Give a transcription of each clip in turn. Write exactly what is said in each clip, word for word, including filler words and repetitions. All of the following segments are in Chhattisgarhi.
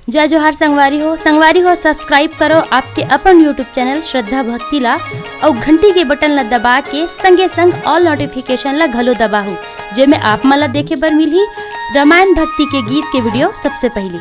जय जोहार संगवारी हो, संगवारी हो, subscribe करो आपके अपन YouTube channel श्रद्धा भक्ति ला, अउ घंटी के button ला दबा के संगे संग all notification ला घलो दबाहू, जेमे आप मन ला देखे बर मिलही रामायण भक्ति के गीत के video सबसे पहली।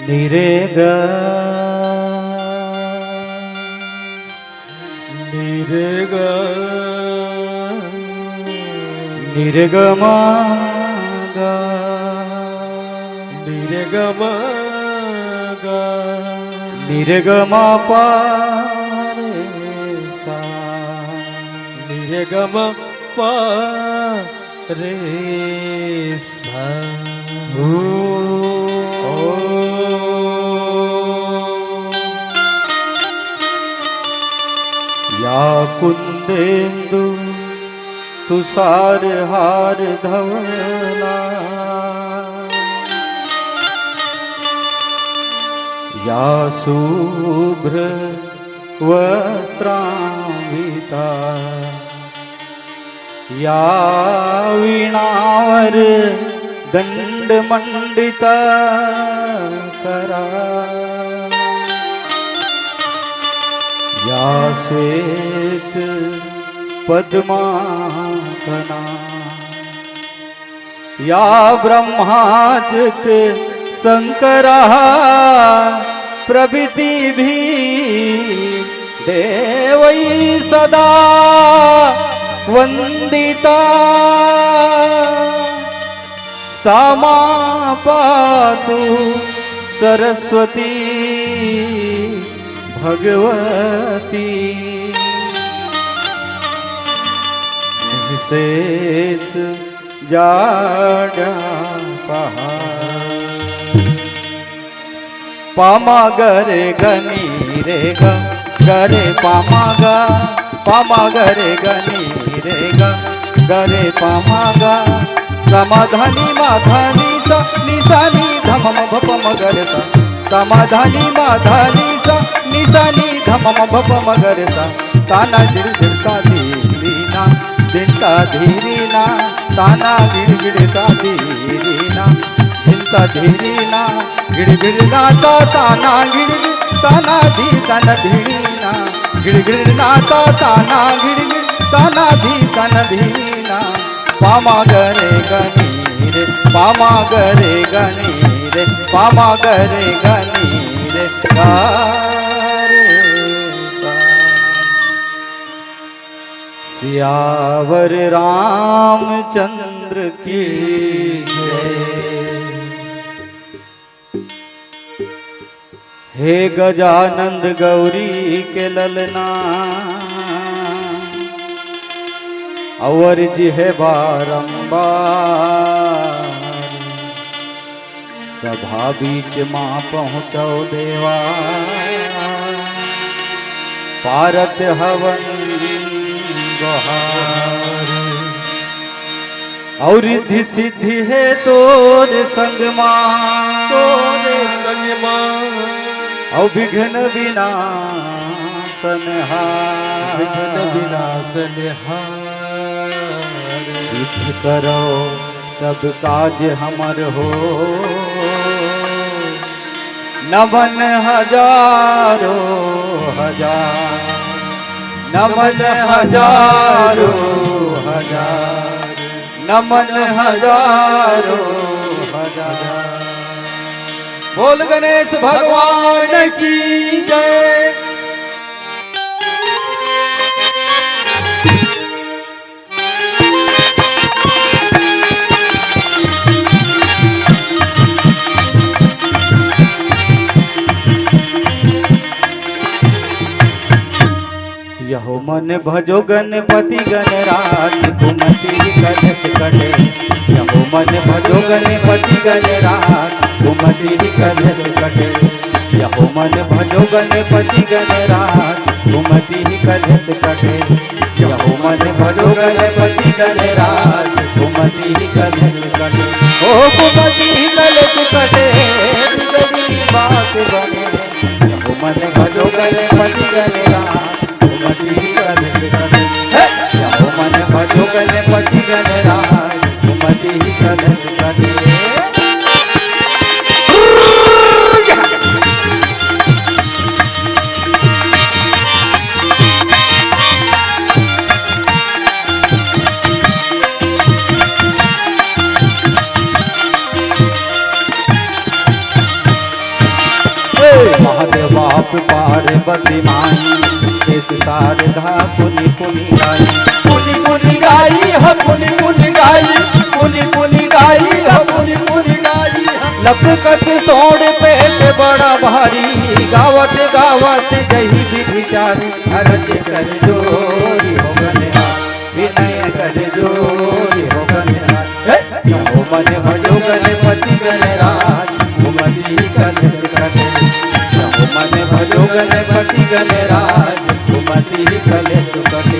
निरेगा, निरेगा, निरेगमा गा, निरेगमा गा, निरेगमा पा रे सा, निरेगमा पा रे सा। ओ। या कुंदेंदु तुषार हार धवला, या शुभ्र वस्त्रान्विता, या वीणावर दंड मंडिता करा, या श्वेत पद्मासना, या ब्रह्माचक शंकरः प्रभृति भी देवै सदा वंदिता। सा मां पातु सरस्वती भगवती। निःशेष जाड्या पहा। पा मा ग रे ग नी रे ग, ग रे पा मा ग, पा मा ग रे ग नी रे ग, ग रे पा मा ग। सा मा धा नी मा धा नी सा, नी सा नी ध म म प प म ग रे सा। सा मा धा नी मा धा नी सा, नी सा नी ध म म प प म ग रे सा। ता ना गिर गिर ता धी री ना, धिन ता धी री ना, ता ना गिर गिर ता धी री ना, धिन ता धी री ना, गिर गिर ना ता ता ना गिर गिर, ता ना धी ता ना धी री ना, गिर गिर ना ता ता ना गिर गिर, ता ना धी ता ना धी री ना। पा मा ग रे ग नी रे, पा मा ग रे ग नी रे, पा मा ग रे ग नी रे, ग रे सा। सियावर रामचंद्र की जय। हे गजानंद गौरी के ललना, अवर जी हे बारंबार। सभा बीच मा पहुँचव देवा, पारत हवन गोहार। अउ रिद्धि सिद्धि हे तोर संग मा, तोर संग मा। अउ विघ्न विनाशन हार, विघ्न विनाशन हार। सिद्ध करव सब काज हमर हो। नमन हजारों हजार, नमन हजारों हजार, नमन हजारों हजार। बोल गणेश भगवान की जय। यहो मन भजो गणपति गणराज, कुमति कलेश कटे। यहो मन भजो गणपति गणराज, कुमति कलेश कटे। यहो मन भजो गणपति गणराज, कुमति कलेश कटे। यहो मन भजो गणपति गणराज, कुमति कलेश कटे। ओ कुमति कलेश कटे, बिगड़ी बात बने। यहो मन भजो गणपति गणराज, कुमति कलेश कटे। हे! यहो मन भजो गणपति गणराज, कुमति कलेश कटे। हे महादेव बाप पार्वती माई, शेष शारदा पुनि पुनि गाई। पुनि पुनि गाई ह, पुनि पुनि गाई, पुनि पुनि गाई ह, पुनि पुनि गाई ह। लपकत सोंड़ पेट बड़ा भारी, गावत गावत जही विधि चारी। अरज कर जोरी हो गणेश, विनय कर जोरी हो गणेश। हे! यहो मन भजो गणपति गणराज, कुमति कलेश कटे। यहो मन भजो गणपति गणराज, कुमति कलेश कटे।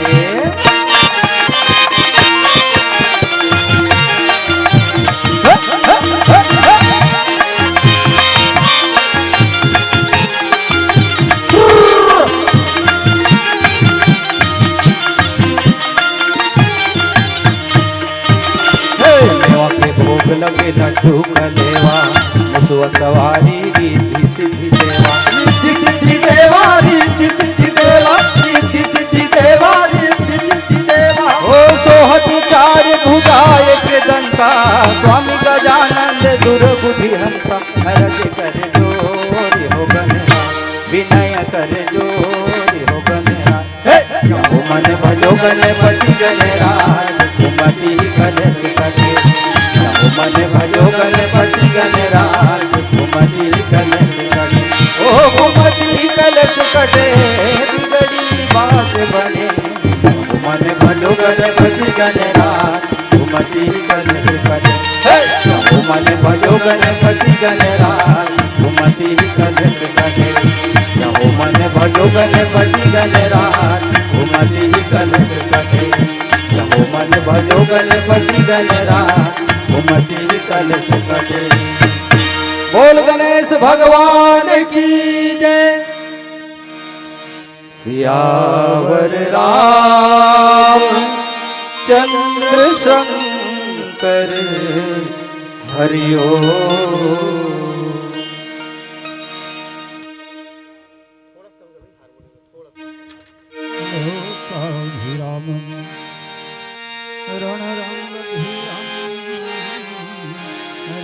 हे! मेवा के भोग लगे लड्डू कलेवा, मुसवा सवारी रिद्धि सिद्धि देवा। रिद्धि सिद्धि देवा, रिद्धि सिद्धि देवा, रिद्धि सिद्धि देवा, रिद्धि सिद्धि देवा। ओ सोहत चार भुजा एक दंता, स्वामी गजानंद दुर्बुद्धि हंता। अरज कर जोरी हो गणेश, विनय कर जोरी हो गणेश। हे! यहो मन भजो गणपति गणराज, कुमति कलेश कटे। यहो मन भजो गणपति गणराज, कुमति कलेश कटे। ओ कुमति कलेश कटे, बिगड़ी बात बने। यहो मन भजो गणपति गणराज, कुमति कलेश कटे। हे! यहो मन भजो गणपति गणराज, कुमति कलेश कटे। यहो मन भजो गणपति गणराज, कुमति कलेश कटे। यहो मन भजो गणपति गणराज, कुमति कलेश कटे। बोल गणेश भगवान की जय। सियावर राम चंद्र शंकर हरि ओम। लोकाभिरामं रणरंगभीरं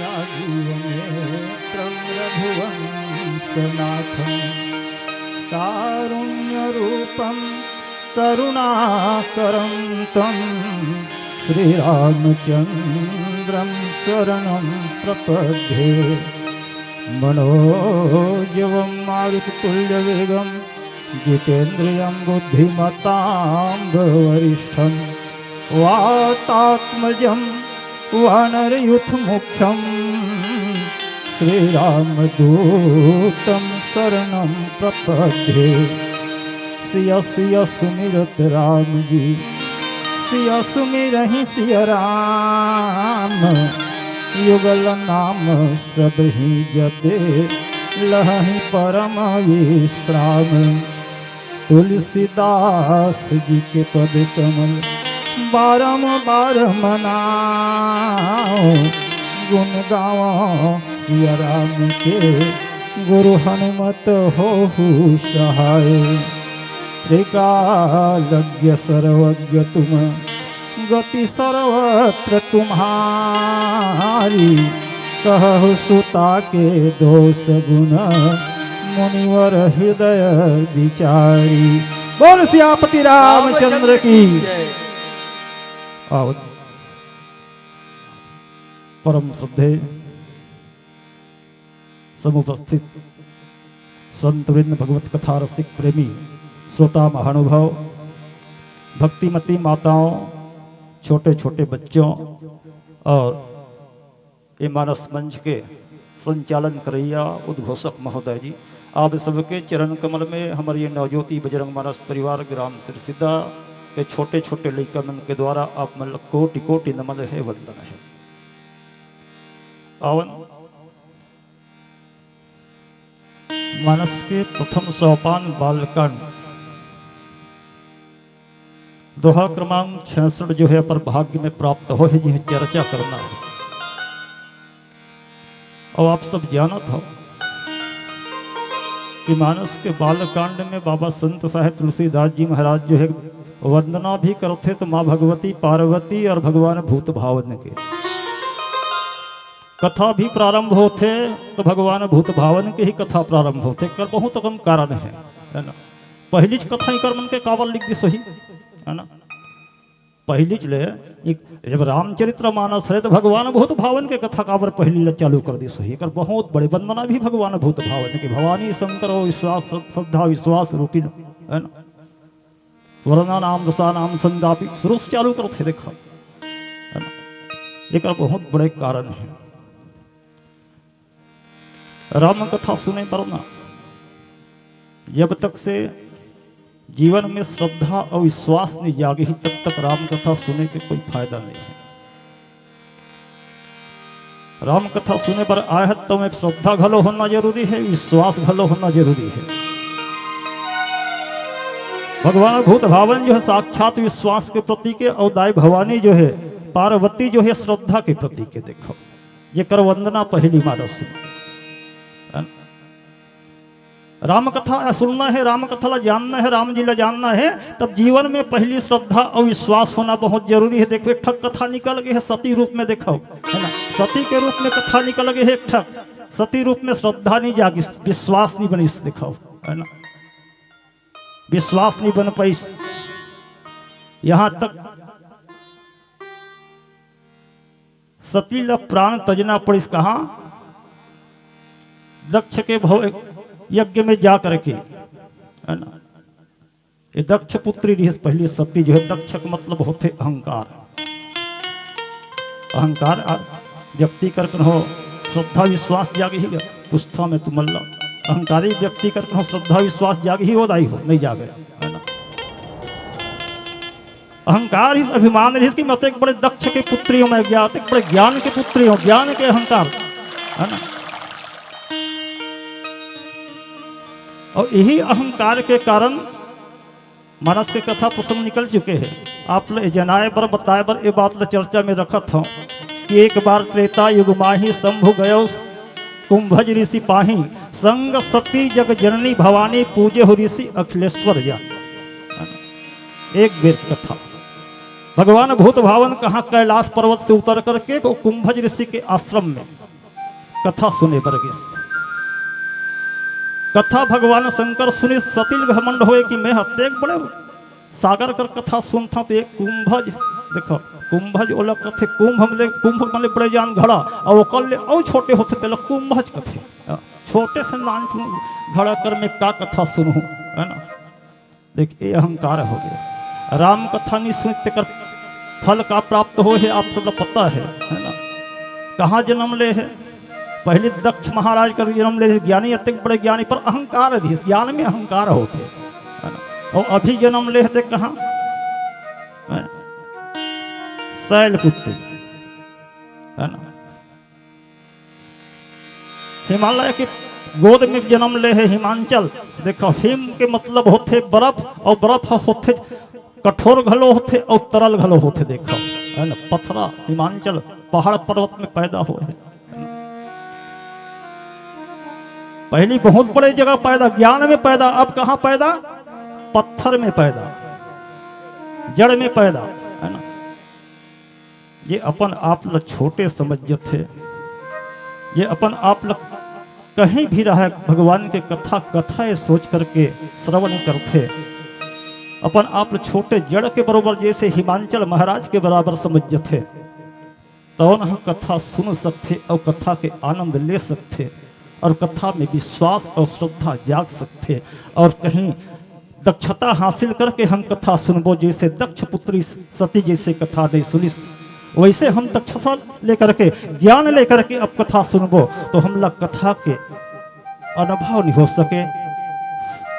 राजीवनेत्रं रघुवंशनाथं कारुण्यरूपं करुणाकरं तं श्रीरामचन्द्रं शरणं प्रपद्ये। मनोजवं मारुततुल्यवेगं जितेन्द्रियं बुद्धिमतां वरिष्ठं वातात्मजं वानरयूथमुख्यं श्रीरामदूतं शरणं प्रपद्ये। सिय सिय सुमिरत राम जी, सिय सुमिरहि सिय राम, युगल नाम सबहि जपे, लहहि परम विश्राम। तुलसीदास जी के पद कमल बारंबार मनाओ, गुण गावा सिया राम के, गुरु हनुमत होहु सहाय। त्रिकालज्ञ सर्वज्ञ तुम, गति सर्वत्र तुम्हारी, कहहु सुता के दोष गुण, मुनिवर हृदय विचारी। बोल सियापति रामचंद्र की। जय। आओ। परम श्रद्धे समुपस्थित संतवृंद, भगवत कथा रसिक प्रेमी श्रोता महानुभाव, भक्तिमती माताओं, छोटे छोटे बच्चों और ये मानस मंच के संचालन करैया उद्घोषक महोदय जी, आप सबके चरण कमल में हमर ये नवज्योति बजरंग मानस परिवार ग्राम सिरसिद्धा के छोटे छोटे लइका मन के द्वारा आप मन ल कोटि कोटि नमन है, वंदन है। आवन मानस के प्रथम सोपान बालकांड, दोहा क्रमांक छियासठ जो है पर भाग्य में प्राप्त हो है, यह चर्चा करना है। और आप सब जानत हो कि मानस के बालकांड में बाबा संत साहेब तुलसीदास जी महाराज जो है वंदना भी करथे तो माँ भगवती पार्वती और भगवान भूत भावन के कथा भी प्रारंभ होथे तो भगवान भूत भावन के ही कथा प्रारंभ होथे। एकर बहुत अकन कारण है, है ना? पहिलीच कथा इकर मन के काबर लिख दिस होही, है ना? पहिलीच ले एक, जब रामचरित्र मानस है तो भगवान भूत भावन के कथा काबर पहिली ले चालू कर दिस होही? एकर बहुत बड़े वंदना भी भगवान भूत भावन के, भवानी शंकर और विश्वास, श्रद्धा विश्वास रूपी, है ना? वर्णा नाम रसा नाम संदापी, शुरू से चालू करथे, देखा, है ना? एकर बहुत बड़े कारण है। राम कथा सुने बर ना, जब तक से जीवन में श्रद्धा और विश्वास नहीं जागही, तब तक राम कथा सुने के कोई फायदा नहीं है। राम कथा सुने बर आए हत, तो में श्रद्धा घलो होना जरूरी है, विश्वास घलो होना जरूरी है। भगवान भूत भावन जो है साक्षात विश्वास के प्रतीक है, और दाई भवानी जो है, पार्वती जो है श्रद्धा के प्रतीक है। देखो, जेकर वंदना पहिली मानस में, है ना? राम कथा सुनना है, राम कथा ला जानना है, राम जी ला जानना है, तब जीवन में पहिली श्रद्धा और विश्वास होना बहुत जरूरी है। देखो, एक ठक कथा निकल गई है सती रूप में, देखो, है ना? सती के रूप में कथा निकल गई है एक ठक। सती रूप में श्रद्धा नहीं जागिस, विश्वास नहीं बनिस, देखो, है ना? विश्वास नहीं बन पाइस। यहाँ तक सती ला प्राण तजना पड़िस, कहाँ? दक्ष के भव यज्ञ में जा करके, है ना? ये दक्ष पुत्री रहिस पहली सती जो है। दक्ष के मतलब होथे अहंकार। अहंकार आ, व्यक्ति कर कन्हो श्रद्धा विश्वास जागही, पुस्था में तुमन ला अहंकारी व्यक्ति कर कन्हो श्रद्धा विश्वास जागही, वो दाई हो, नहीं जागे, है ना? अहंकार ही अभिमान रहिस कि मैं तो एक बड़े दक्ष के पुत्री हूँ, मैं ज्ञान, एक बड़े ज्ञान के पुत्री हूँ, ज्ञान के अहंकार, है ना? और यही अहंकार के कारण मानस के कथा प्रसंग निकल चुके हैं। आप ले जनाए बर, बताए बर ये बात ल चर्चा में रखत हूँ कि एक बार त्रेता युग माही शंभु गयो कुंभज ऋषि पाही, संग सती जग जननी भवानी पूजे हो ऋषि अखिलेश्वर जान। एक बेर की कथा। भगवान भूत भावन कहाँ कैलाश पर्वत से उतर करके वो कुंभज ऋषि के आश्रम में कथा सुने बर गिस। कथा भगवान शंकर सुनिस, सती ल घमंड होए कि मैं हत्या एक बड़े सागर कर कथा सुनथन त एक कुंभज, देखो, कुंभज ओला कथे, कुंभ हमले, कुंभ माने बड़े जान घड़ा, अउ ओकर ले अउ छोटे होथे तेला कुंभज कथे। हाँ, छोटे से नान चुन घड़ा कर में का कथा सुनहूं, है ना? देख, ये अहंकार हो गया। राम कथा नहीं सुन तेकर फल का प्राप्त हो है, आप सब ला पता है, है ना? कहाँ जन्म ले है? पहले दक्ष महाराज कर जन्म ले, ज्ञानी, अतेक बड़े ज्ञानी, पर अहंकार रहिस, ज्ञान में अहंकार होथे, है ना? अउ अभी जन्म ले हते कहाँ? हैं? शैलपुत्री, है ना? हिमालय के गोद में जन्म ले है हिमांचल। देखो, हिम के मतलब होथे बर्फ, अउ बर्फ ह होथे कठोर घलो होथे अउ तरल घलो होथे। देखो, है ना, पथरा हिमांचल पहाड़ पर्वत में पैदा होय है। पहली बहुत बड़े जगह पैदा, ज्ञान में पैदा, अब कहाँ पैदा? पत्थर में पैदा, जड़ में पैदा, है ना? ये अपन आप ल छोटे समझ जथे, ये अपन आप ल कहीं भी रहे, भगवान के कथा, कथा ये सोच करके श्रवण करथे, अपन आप ल छोटे जड़ के बरोबर, जैसे हिमांचल महाराज के बराबर समझ जथे, तवन ह कथा सुन सकथे अउ कथा के आनंद ले सकथे अउ कथा में विश्वास अउ श्रद्धा जाग सकथे। अउ कहीं दक्षता हासिल करके हम कथा सुनबो, जैसे दक्ष पुत्री सती जैसे कथा नहीं सुनिस, वैसे हम दक्षता लेकर के, ज्ञान लेकर के अब कथा सुनबो, तो हमला कथा के अनुभव नहीं हो सके,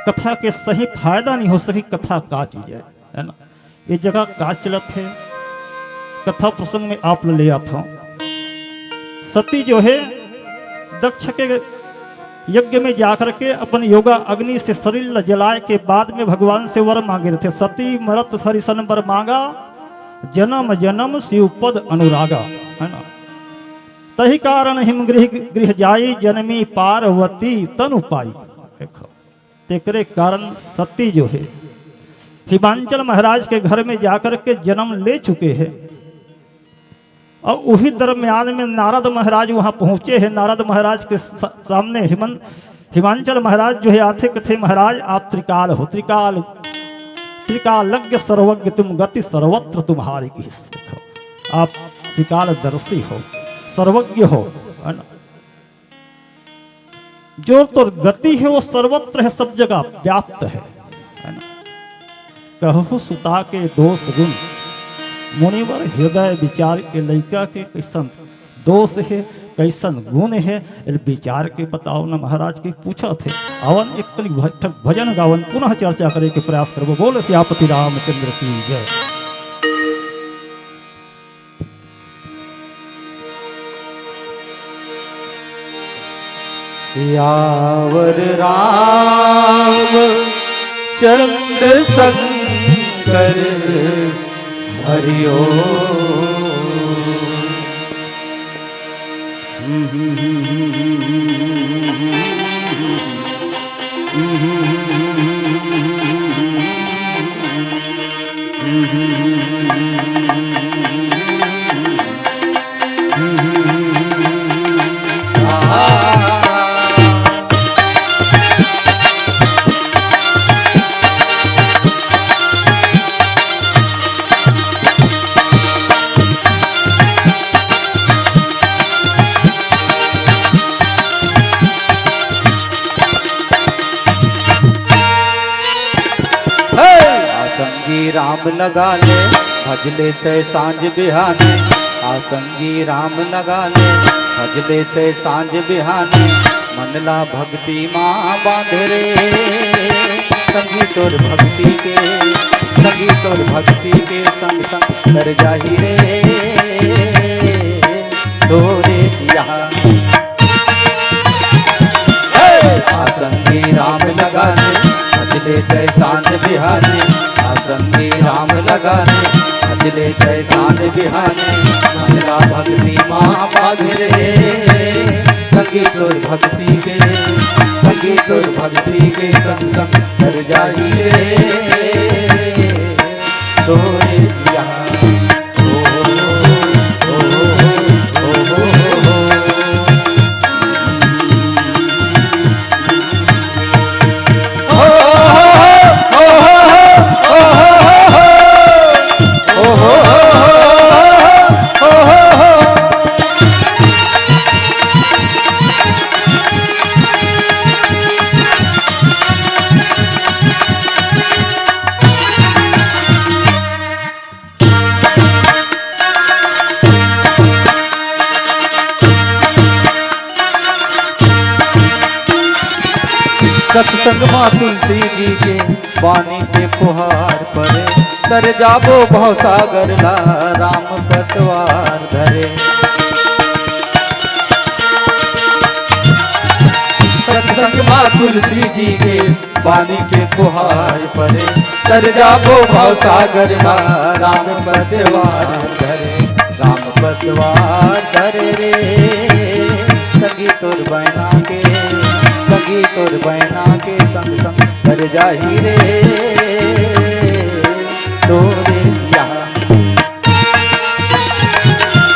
कथा के सही फायदा नहीं हो सके। कथा का चीज है, है ना? ये जगह का चलत है, कथा प्रसंग में आप ल ले आत हूँ। सती जो है, दक्ष के यज्ञ में जाकर के अपन योगा अग्नि से शरीर ल जलाए के बाद में भगवान से वर मांगे रथे, "सती मरत हरिसन बर मांगा, जन्म जन्म शिव पद अनुरागा", है ना? "तही कारण हिम गृह गृह जाई, जन्मी पार्वती तनु पाई।" देखो, तेकरे कारण सती जो है, हिमांचल महाराज के घर में जाकर के जन्म ले चुके हैं। और उही दरमियान में नारद महाराज वहां पहुंचे हैं। नारद महाराज के सा-, सामने हिमन-, हिमांचल महाराज जो है, आथे कथे, "महाराज, आप त्रिकाल हो, त्रिकाल, त्रिकालज्ञ सर्वज्ञ तुम, गति सर्वत्र तुम्हारी की।" आप त्रिकालदर्शी हो, सर्वज्ञ हो, है ना? जो तोर गति है, वो सर्वत्र है, सब जगह व्याप्त है, है ना? "कहहु सुता के दोष गुण, मुनिवर हृदय विचार।" ये लइका के कैसन दोष है, कैसन गुण है, ये विचार के बताओ ना महाराज, के पूछत हे। आवन एक कनी भ-, ठक भजन गावन, पुनः चर्चा करे के प्रयास करबो। बोल सियापति रामचंद्र की जय। सियावर रामचंद्र शंकर हरिओ। हे! आ संगी राम लगा ले, भज ले तै सांझ बिहाने। आ संगी राम लगा ले, भज ले तै सांझ बिहाने। मन ला भक्ति माँ बांधे रे, संगी तोर भक्ति के, संगी तोर भक्ति के संग संग कर जाही रे। तोरे जिया। हे! आ संगी राम लगा ले, भज ले तै सांझ बिहाने। आ संगी राम लगा ले, भज ले तै सांझ बिहाने। मन ला भक्ति माँ बांधे रे, संगी तोर भक्ति के, संगी तोर भक्ति के संग संग कर जाही रे। तोरे जिया। सत्संग माँ तुलसी जी के पानी के फुहार परे, तर जाबो भवसागर ला राम पतवार धरे। सत्संग माँ तुलसी जी के पानी के फुहार परे, तर जाबो भवसागर ला राम पतवार धरे। राम पतवार धरे रे, संगी तोर बैना के, संगी तोर बैना के संग संग कर जाही रे तोरे बिहान।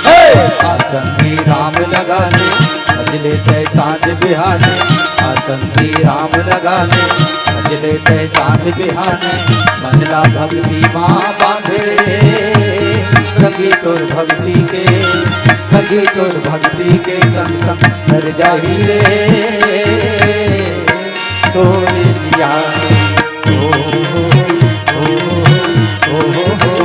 हे! आसन भी राम लगा ले, भजले तय सांझ बिहाने। आसन भी राम लगा ले, भजले तय सांझ बिहाने। मंगला भक्ति माँ बांधे, संगी तोर भक्ति के, संगी तोर भक्ति के संग संग कर जाही रे तोरे बिहान। ओ, ओ, ओ, ओ, ओ, ओ।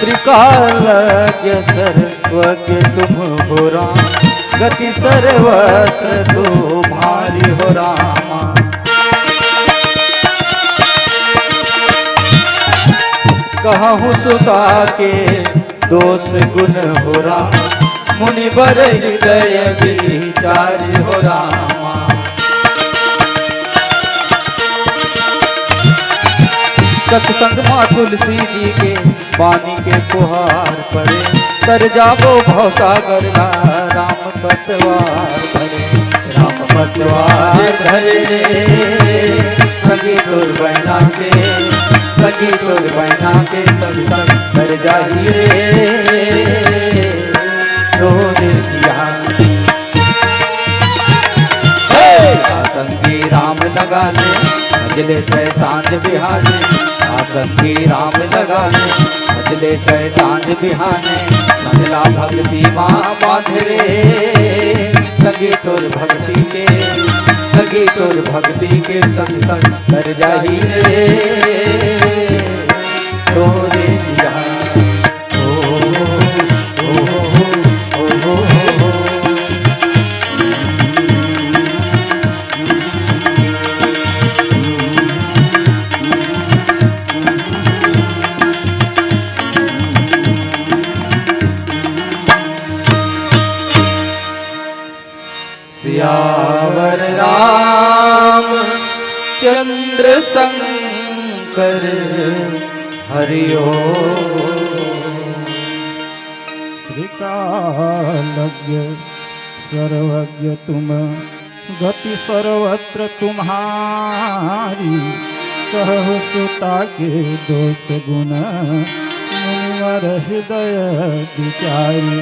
त्रिकालज्ञ सर्वज्ञ तुम हो राम, गति सर्वत्र तुम्हारी हो रामा। कहूँ सुता के दोष गुण हो राम, मुनिवर हृदय विचारी हो रामा। सत्संग माँ तुलसी जी के पानी के फुहार परे, तर जाबो भवसागर ला राम पतवार धरे। राम पतवार धरे, संगी तोर बैना के, संगी तोर बैना के संग संग कर जाही रे तोरे बिहान। हे! आसन भी राम लगा ले, भजले तय सांझ बिहाने। आसन भी राम लगा ले, भजले तय सांझ बिहाने। मंगला भक्ति माँ बांध रे, संगी तोर भक्ति के, संगी तोर भक्ति के संग संग कर जाही रे तोरे बिहान। सियावर राम चंद्र शंकर हरि ओम। त्रिकालज्ञ सर्वज्ञ तुम, गति सर्वत्र तुम्हारी। कहु सुता के दोष गुण, मुनिवर हृदय विचारी।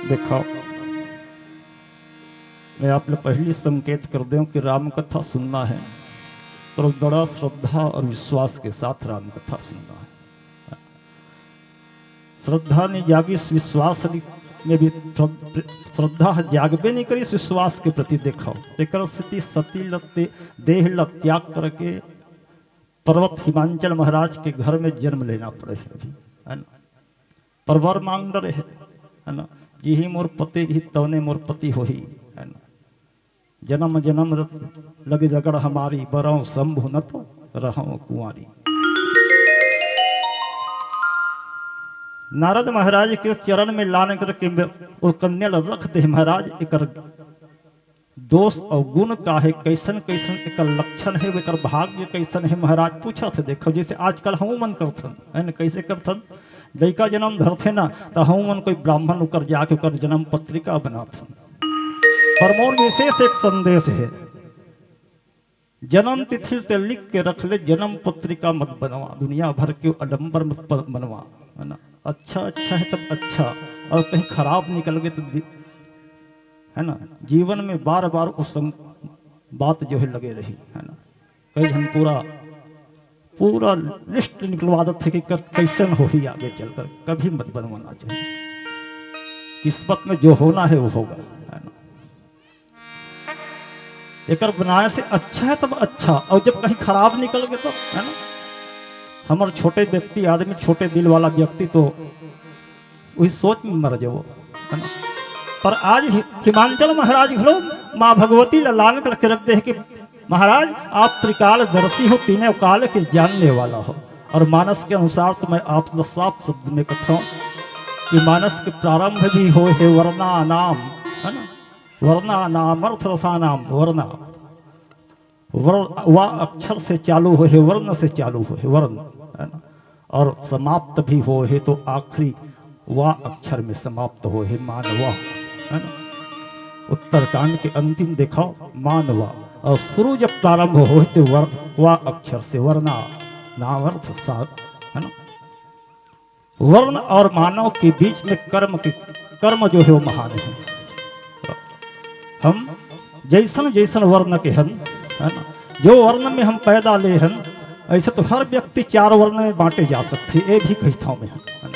देखो, मैं आप लोग पहली संकेत कर दें कि राम कथा सुनना है तो बड़ा श्रद्धा और विश्वास के साथ राम कथा सुनना है। श्रद्धा नहीं जागी, विश्वास नहीं, में भी श्रद्ध-, श्रद्धा जागबे नहीं करी, विश्वास के प्रति देखो। तेकर स्थिति सती लते, देह ल त्याग करके पर्वत हिमांचल महाराज के घर में जन्म लेना पड़े है अभी, है ना? पर वर मांग डरे है, है ना? जिही मोर पति ही तवने मोर पति होही, है ना? जन्म जन्म रत-, लगे रगड़ हमारी, बरौं शंभु न तो रहौं कुंवारी। नारद महाराज के चरण में लान करके और कन्या ल रख दे, महाराज, एकर दोष अउ गुण का हे, कइसन कइसन एकर लक्षण हे, एकर भाग्य कइसन हे, महाराज पूछत हे। देखो, जइसे आजकल हमू मन करथन, है न, कइसे करथन, लइका जनम धरथे ना, त हमू मन कोई ब्राह्मण उकर जाके ओकर जनम पत्रिका बनाथन। पर मोर विशेष एक संदेश हे, जन्म तिथि ते लिख के रख ले, जन्म पत्रिका मत बनवा, दुनिया भर के आडंबर मत प-, बनवा, है ना? अच्छा अच्छा है तब अच्छा, और कहीं खराब निकल गए तो दि-, है ना, जीवन में बार बार उस सं-, बात जो है लगे रही, है ना? कई झन पूरा, पूरा लिस्ट निकलवा देते कि कर, कैसन हो ही आगे चलकर, कभी मत बनवाना चाहिए। किस्मत में जो होना है वो होगा, है ना? एकर बनाए से अच्छा है तब अच्छा, और जब कहीं खराब निकल गए तो, है ना? हमर छोटे व्यक्ति, आदमी छोटे दिल वाला व्यक्ति तो वही सोच में मर जाओ, है ना? पर आज हि-, हिमांचल महाराज घलो माँ भगवती ला लान करके रख दे कि महाराज, आप त्रिकालदर्शी हो, तीनों काल के जानने वाला हो, और मानस के अनुसार तो मैं आप ला साफ शब्द में कहता हूँ कि मानस के प्रारंभ भी हो है वर्णा नाम, है ना? वर्णा नाम अर्थ रसा नाम वर्णा। वर्ण, वा अक्षर से चालू हो है, वर्ण से चालू हो है, वर्ण, है ना? और समाप्त भी हो है तो आखिरी वा अक्षर में समाप्त हो है, मानवा, है ना? उत्तरकांड के अंतिम देखो, मानवा, और शुरू जब प्रारंभ हो है तो वर-, वा अक्षर से, वर्णा नाम अर्थ सा, है ना? वर्ण और मानव के बीच में कर्म के, कर्म जो है वो महान है। हम जैसन जैसन वर्ण के हन, है ना, जो वर्ण में हम पैदा ले हन, ऐसे तो हर व्यक्ति चार वर्ण में बांटे जा सकते, ये भी कहता हूँ मैं, है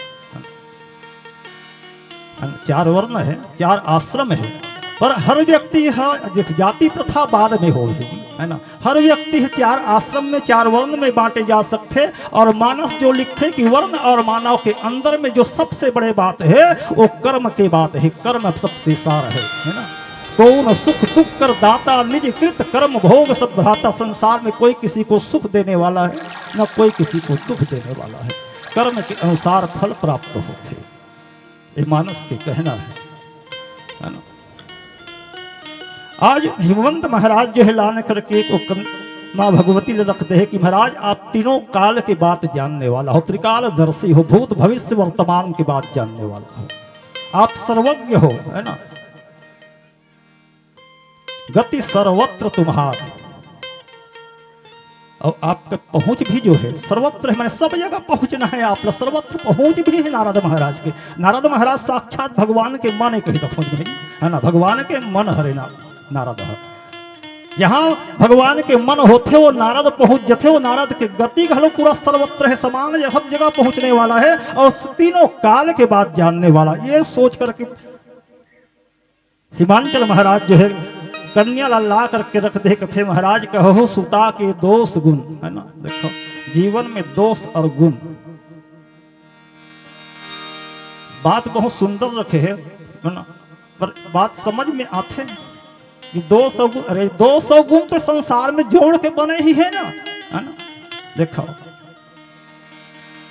ना? चार वर्ण है, चार आश्रम है, पर हर व्यक्ति ह-, देख, जाति प्रथा बाद में हो है, है ना? हर व्यक्ति ह चार आश्रम में, चार वर्ण में बांटे जा सकते। और मानस जो लिखते कि वर्ण और मानव के अंदर में जो सबसे बड़े बात है, वो कर्म के बात है, कर्म सबसे सार है, है ना? कौन सुख दुख कर दाता, निज कृत कर्म भोग सब भ्राता। संसार में कोई किसी को सुख देने वाला है, न कोई किसी को दुख देने वाला है, कर्म के अनुसार फल प्राप्त होते, ये मानस के कहना है, है ना? आज हिमवंत महाराज जो है लान करके वो कन-, माँ भगवती ने रख दे है कि महाराज, आप तीनों काल के बात जानने वाला हो, त्रिकालदर्शी हो, भूत भविष्य वर्तमान की बात जानने वाला हो, आप सर्वज्ञ हो, है ना? गति सर्वत्र तुम्हार। और आपका पहुंच भी जो है सर्वत्र है, माने सब जगह पहुंचना है आप ला, सर्वत्र पहुंच भी है नारद महाराज के। नारद महाराज साक्षात भगवान के मन कही तो है ना, भगवान के मन हरे ना, नारद है। जहाँ भगवान के मन होते वो नारद पहुंच जथे, वो नारद के गति घलो पूरा सर्वत्र है, समान है, सब जगह पहुंचने वाला है और तीनों काल के बात जानने वाला। ये सोच करके हिमांचल महाराज जो है कन्या ला ला करके रख दे, कथे महाराज कहो सुता के दोष गुण, है ना? देखो जीवन में दोष और गुण, बात बहुत सुंदर रखे है, है ना? पर बात समझ में आथे कि दोष और गुण, अरे दोष और गुण तो संसार में जोड़ के बने ही है ना, है ना? देखो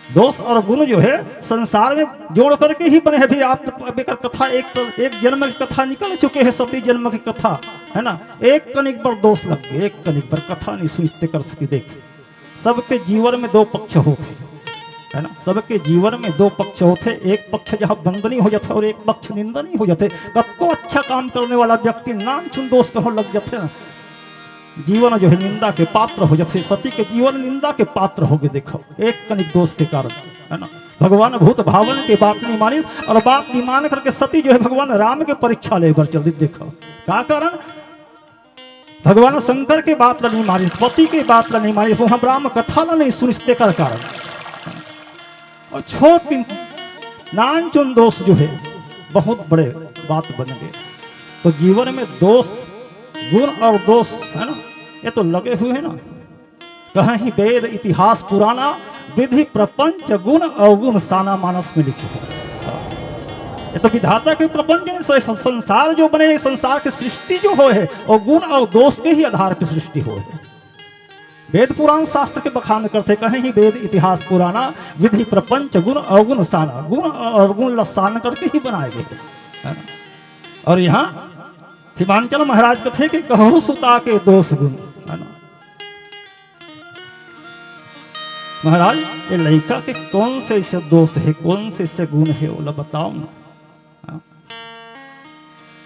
दोष और गुण जो है संसार में जोड़ करके ही बने हैं। अभी आप, अब एकर कथा एक, एक जन्म की कथा निकल चुके हैं, सती जन्म की कथा, है ना? एक कनिक पर दोष लग गए, एक कनिक पर कथा नहीं सुनिश्चित कर सकी। देख, सबके जीवन में दो पक्ष होते हैं, है ना? सबके जीवन में दो पक्ष होते हैं। एक पक्ष जहाँ वंदनीय हो जाता है और एक पक्ष निंदनीय हो जाते हैं। कतको अच्छा काम करने वाला व्यक्ति नानचुन दोष कहो लग जाते हैं ना, जीवन जो है निंदा के पात्र हो जाते, सती के जीवन निंदा के पात्र हो गए। देखो, एक कनिक दोष के कारण, है ना, भगवान भूत भावन के बात नहीं मानिस, और बात नहीं मान करके सती जो है भगवान राम के परीक्षा ले बर चल दी। देखो, का कारण? भगवान शंकर के बात ला नहीं मानिस, पति के बात ला नहीं मानिस, वो हम राम कथा ला नहीं सुनिस, तेकर कारण। और छोट दिन नानचुन दोष जो है बहुत बड़े बात बन गए। तो जीवन में दोष, गुण और दोष, है ना, ये तो लगे हुए हैं ना। कहीं वेद इतिहास पुराना, विधि प्रपंच गुण अवगुण साना मानस में लिखे हो। ये तो विधाता के प्रपंच ने स-, संसार जो बने, संसार की सृष्टि जो हो है, वो गुण और दोष के ही आधार पर सृष्टि हो है। वेद पुराण शास्त्र के बखान करते, कहीं ही वेद इतिहास पुराना, विधि प्रपंच गुण अवगुण साना, गुण और गुण लसान करके ही बनाए गए हैं, है ना? और यहाँ हिमांचल महाराज कथे कि कहो सुता के दोष गुण, है ना? महाराज, ये लड़का के कौन से ऐसे दोष है, कौन से ऐसे गुण है, ओला बताओ ना। हाँ?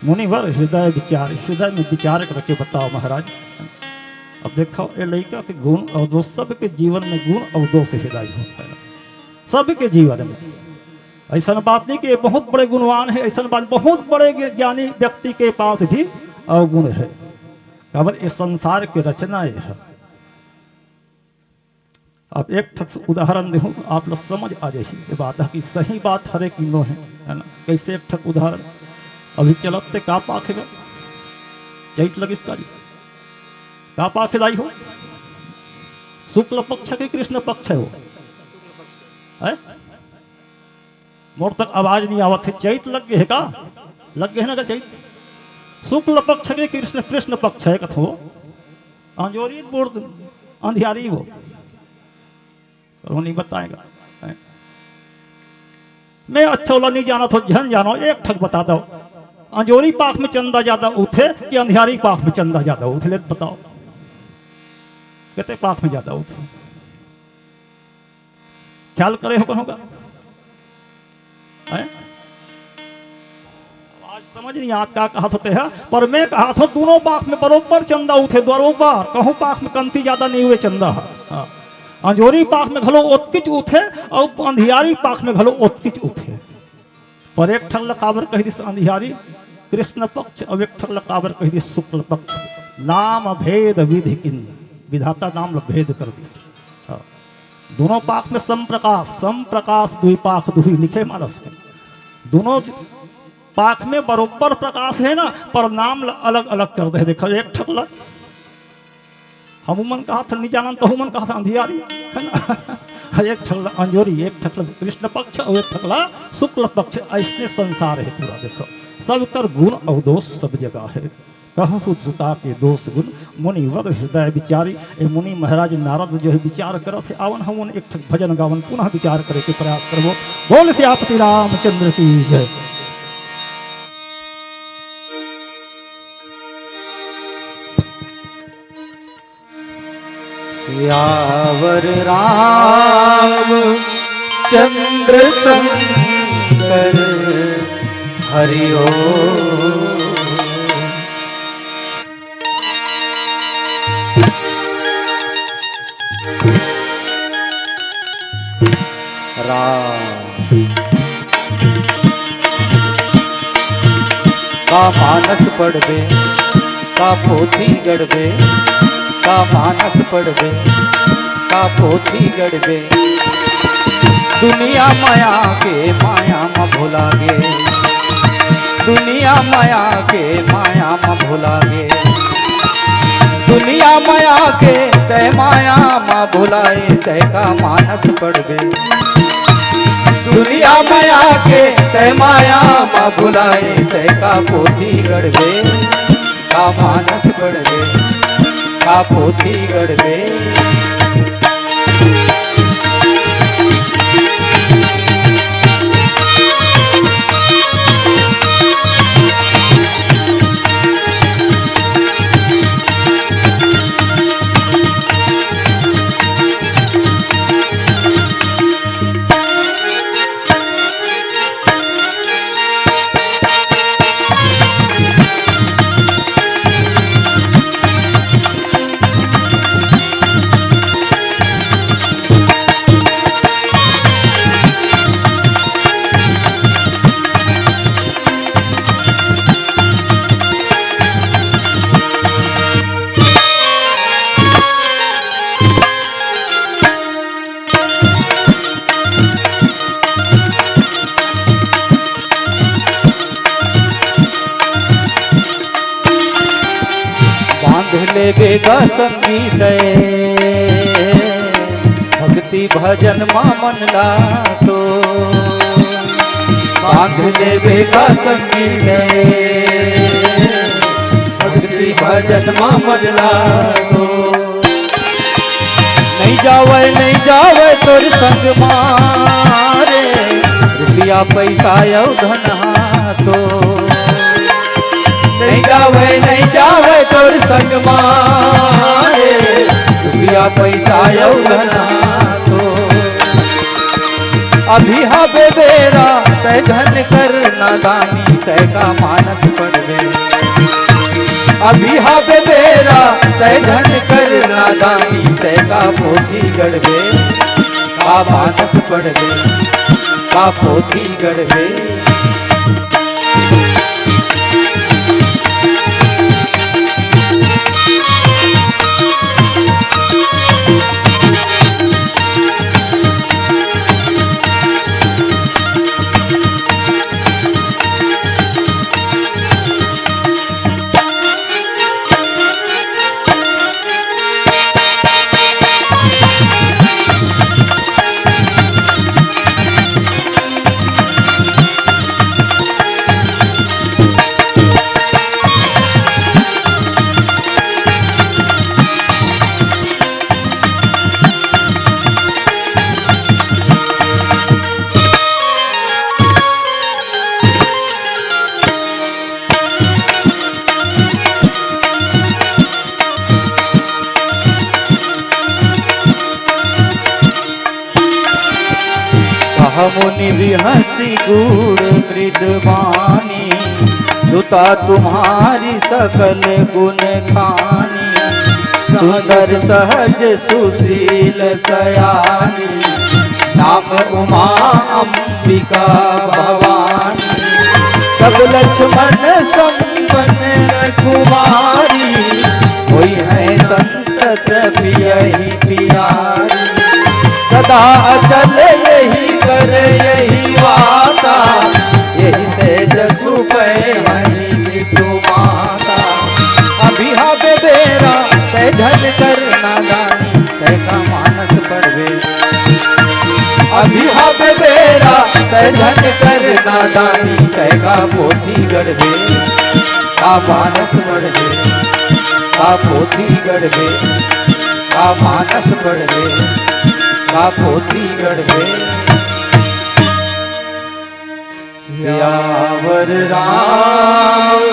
मुनिवर हृदय विचार, हृदय में विचार करके बताओ महाराज। अब देखो, ये लइका के गुण अउ दोष, सबके जीवन में गुण अउ दोष हे दाई हो, है ना? सबके जीवन में अइसन बात नहीं कि ये बहुत बड़े गुणवान हे, अइसन बात, बहुत बड़े ज्ञ-, ज्ञानी व्यक्ति के पास भी अवगुण हे। काबर ये संसार के रचना ये हे। अब एक ठक उदाहरण देहूँ, आप लोग समझ आ जाही ये बात ह कि सही बात हरे कि नो हे, है ना? कइसे एक ठक उदाहरण, अभी चलत ते का पाख हे गा? चइत लगिस का जी? का पाख हे दाई हो? शुक्ल पक्ष के कृष्ण पक्ष हे वो? हैं? मोर तक आवाज नहीं आवत हे, चइत लग गे हे का? लग गे हे ना का चइत? शुक्ल पक्ष के कृष्ण, कृष्ण पक्ष हे कथो। अंजोरी बोल, अंधियारी वो। करो नहीं बताएगा। हैं? मैं अच्छा वाला नहीं जाना तो झन जानो, एक ठक बता दो। अंजोरी पाख में चंदा ज्यादा उठे कि अंधियारी पाख में चंदा ज्यादा उठे, ले बताओ। कहते पाख में ज्यादा उठे। ख्याल करे हो कौन होगा? हैं? आज समझ नहीं आत का कहत होते हैं, पर मैं कहत हों, दोनों पाख में बरोबर चंदा उठे, बरोबर। कहूँ पाख में कमती ज्यादा नहीं हुए चंदा ह। हाँ। अंजोरी पाख में घलो ओतकिच उठे अउ अंधियारी पाख में घलो ओतकिच उठे। पर एक ठक ल काबर कहि दिस अंधियारी कृष्ण पक्ष, अउ एक ठक ल काबर कहि दिस शुक्ल पक्ष। नाम भेद विधि किन्न, विधाता नाम ल भेद कर दिस। हाँ। दोनों पाख में सम प्रकाश, सम प्रकाश दुई पाख दुही लिखे मानस में। दोनों पाख में बरोबर प्रकाश हे ना, पर नाम ल अलग-अलग कर दे हे। देखो, एक ठक ल हमू मन कहत हन, नहीं जानन, तहू मन कहत हन, अंधियारी, है ना? एक ठक ल अंजोरी, एक ठक ल कृष्ण पक्ष अउ एक ठक ल शुक्ल पक्ष। अइसने संसार हे पूरा। देखो, सब कर गुण अउ दोष सब जगह हे। कहहु सुता के दोष गुण, मुनिवर हृदय विचारी। ए मुनि महाराज नारद जो हे विचार करत हे, आवन हमन एक ठक भजन गावन, पुनः विचार करे के प्रयास करबो। बोल सियापति रामचंद्र की जय। सियावर रामचंद्र शंकर हरि ओम। राम। का मानस पढ़बे, का पोथी गढ़बे, का मानस पढ़बे, का पोथी गढ़बे। दुनिया मया के माया म भुला गे, दुनिया मया के माया म भुला गे। दुनिया मया के तै माया म भुलाए, तै का मानस पढ़बे। दुनिया मया के तै माया म भुलाए, तै का पोथी गढ़बे। का मानस पढ़बे, का पोथी गढ़बे। बांध लेबे गा संगी तै भक्ति भजन मा मन ला तो। बांध लेबे गा संगी तै भक्ति भजन मा मन ला तो। नहीं जावै, नहीं जावै तोर संग मा रे, रुपया पैसा अउ धन हा तो। नहीं जावै, नहीं जावै तोर संग मा रे, रुपया पैसा अउ धन हा तो। अभी हाबे बेरा तै धन कर नादानी, तै का मानस पढ़बे। अभी हाबे बेरा तेरा तै झन कर नादानी, तै का पोथी गढ़बे, का मानस पढ़बे, का पोथी गढ़बे। कह मुनि बिहसी गूढ़ मृद बानी, सुता तुम्हारी सकल गुण खानी। सुंदर सहज सुशील सयानी, नाम उमा अम्बिका भवानी। सब लक्ष्मण संपन्न कुमारी, होई है संतत पियहि पियारी। सदा अचल यही कर यही वाता, यही तेजसु पै हरि विधु माता। अभी हबे बेरा तै झन कर नादानी, तै का मानस पढ़बे। अभी हबे बेरा तै झन कर नादानी, तै का पोथी गढ़बे, का मानस पढ़बे, का पोथी गढ़बे, का मानस पढ़बे, का पोथी गढ़बे। सियावर राम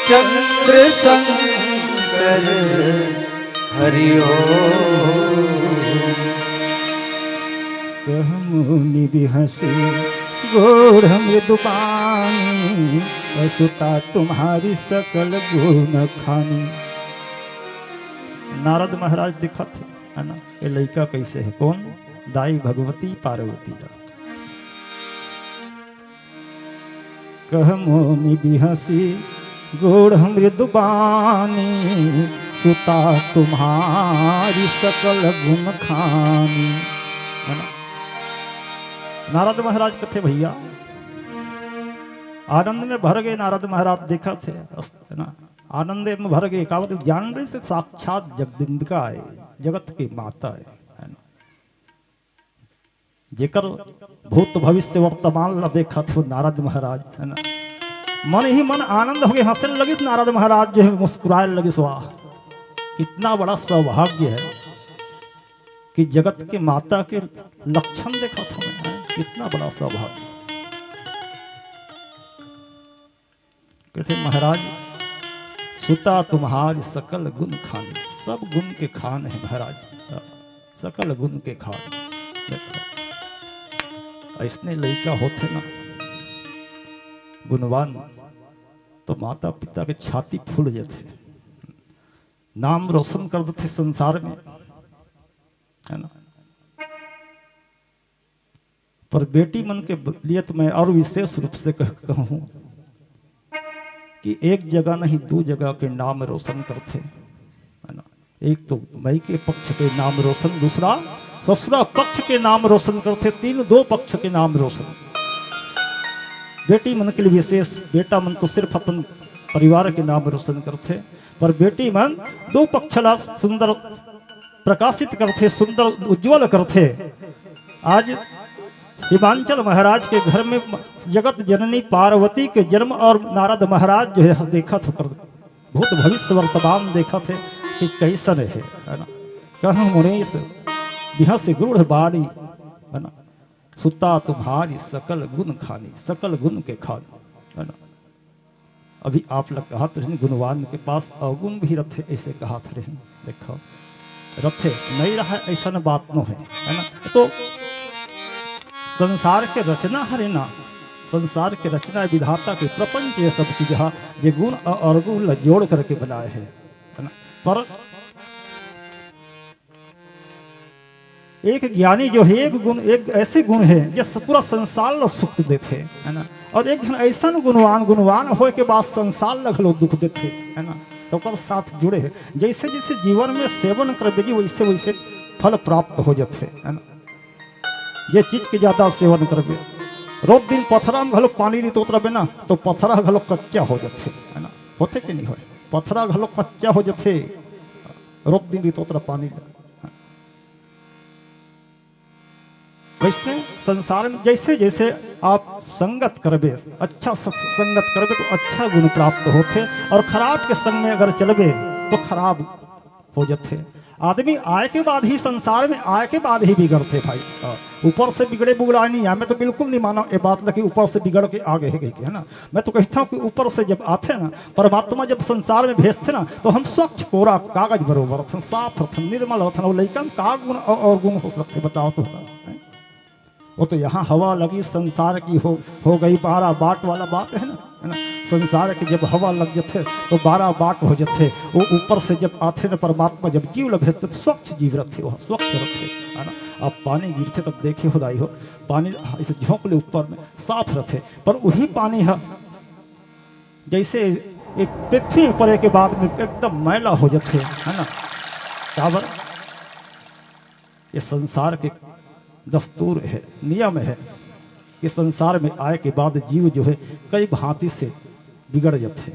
चंद्र शंकर हरि ओम। कह मुनि बिहसी गूढ़ मृदु बानी, सुता तुम्हारी सकल गुण खानी। नारद महाराज दिखत हे, है ना, ये लइका कैसे है, कौन? दाई भगवती पार्वती ला। कह मुनि बिहसी गूढ़ मृदु बानी, सुता तुम्हारी सकल गुण खानी। है ना? नारद महाराज कथे भैया, आनंद में भर गए नारद महाराज, देखत हे, है ना? आनंद में भर गए, काबर जान रहे से साक्षात जगदम्बिका है, जगत की माता है, है ना? जेकर भूत भविष्य वर्तमान ला देखत हो नारद महाराज, है ना, मन ही मन आनंद होके हंसे लगिस नारद महाराज, जो है मुस्कुराए लगिस। वाह, कितना बड़ा सौभाग्य है कि जगत के माता के लक्षण देखत हमें, है, कितना बड़ा सौभाग्य। कहते महाराज, सुता तुम्हारी सकल गुण खानी, सब गुण के खान है महाराज, सकल गुण के खान। देखो, ऐसने लइका होथे ना गुणवान, तो माता पिता के छाती फूल जाथे, नाम रोशन कर देथे संसार में, है ना। पर बेटी मन के ब-, लिए तो मैं और विशेष रूप से कह, कहूँ कि एक जगह नहीं, दो जगह के नाम रोशन करथे, है ना। एक तो मई के पक्ष के नाम रोशन, दूसरा ससुरा पक्ष के नाम रोशन करथे, तीन, दो पक्ष के नाम रोशन। बेटी मन के लिए विशेष, बेटा मन तो सिर्फ अपन परिवार के नाम रोशन करथे, पर बेटी मन दो पक्ष ला सुंदर प्रकाशित करथे, सुंदर उज्जवल करथे। आज हिमांचल महाराज के घर में जगत जननी पार्वती के जन्म और नारद महाराज जो है देखत होकर भूत भविष्य वर्तमान देखत हे कि कैसन है, है ना। कहूँ मुनीश बिहस गूढ़ बाणी, है ना, सुता तुम्हारी सकल गुण खानी, सकल गुण के खानी, है ना। अभी आप लोग कहत रहिन गुणवान के पास अवगुण भी रथे, ऐसे कहत रहिन। देखो, रथे नहीं रहा, ऐसा बात नो है, है ना। तो संसार के रचना हरे ना, संसार के रचना विधाता के प्रपंच ये सब चीज हा, जे गुण और अवगुण ला जोड़ करके बनाए है। पर एक ज्ञानी जो हे, एक गुण, एक ऐसे गुण हे, जो स-, पूरा संसार ला सुख देथे, है ना? और एक झन ऐसन गुणवान, गुणवान होय के बाद संसार ला घलो दुख देथे, है ना? तो ओकर साथ जुड़े हे। जैसे जैसे जीवन में सेवन करबे जी, वैसे वैसे फल प्राप्त हो जथे, है ना? ये चीज के ज्यादा सेवन करबे, रोज दिन पथरा में घलो पानी रितोत रबे ना, तो पथरा घलो कच्चा हो जथे, है ना? होथे कि नहीं होय? पथरा घलो कच्चा हो जथे, रोज दिन रितोत रह पानी ला। वैसे संसार में जैसे जैसे आप संगत करबे, अच्छा सत-, संगत करबे, तो अच्छा गुण प्राप्त होथे, और खराब के संग में अगर चलबे, तो खराब हो जथे। आदमी आय के बाद ही, संसार में आय के बाद ही बिगड़थे भाई। हाँ, ऊपर से बिगड़े बुगड़ा नहीं है। मैं तो बिल्कुल नहीं माना ये बात ला कि ऊपर से बिगड़ के आ गे हे कहिके, है ना? मैं तो कहता हूँ कि ऊपर से जब आथे ना, परमात्मा जब संसार में भेजथे ना, तो हम स्वच्छ कोरा कागज बरोबर रथन, साफ रथन, निर्मल रथन। वो लइका में का गुण और, और गुण हो सकथे, बताओ तो। हैं? वो तो यहाँ हवा लगी, संसार की हो, हो गई बारह बाट वाला बात है ना, है ना? संसार की जब हवा लग जथे, तो बारह बाट हो जथे। वो ऊपर से जब आथे ना परमात्मा, जब जीव ला भेजथे, तो स्वच्छ जीव रथे, वो स्वच्छ रथे, है ना? अब पानी गिरथे, तब देखे हो दाई हो, पानी इसे झोंक ले ऊपर में, साफ रथे, पर वही पानी ह जैसे एक पृथ्वी में पड़े के बाद में एकदम मैला हो जथे, है ना? काबर? ये संसार के दस्तूर है, नियम है कि संसार में आय के बाद जीव जो है, कई भांति से बिगड़ जथे।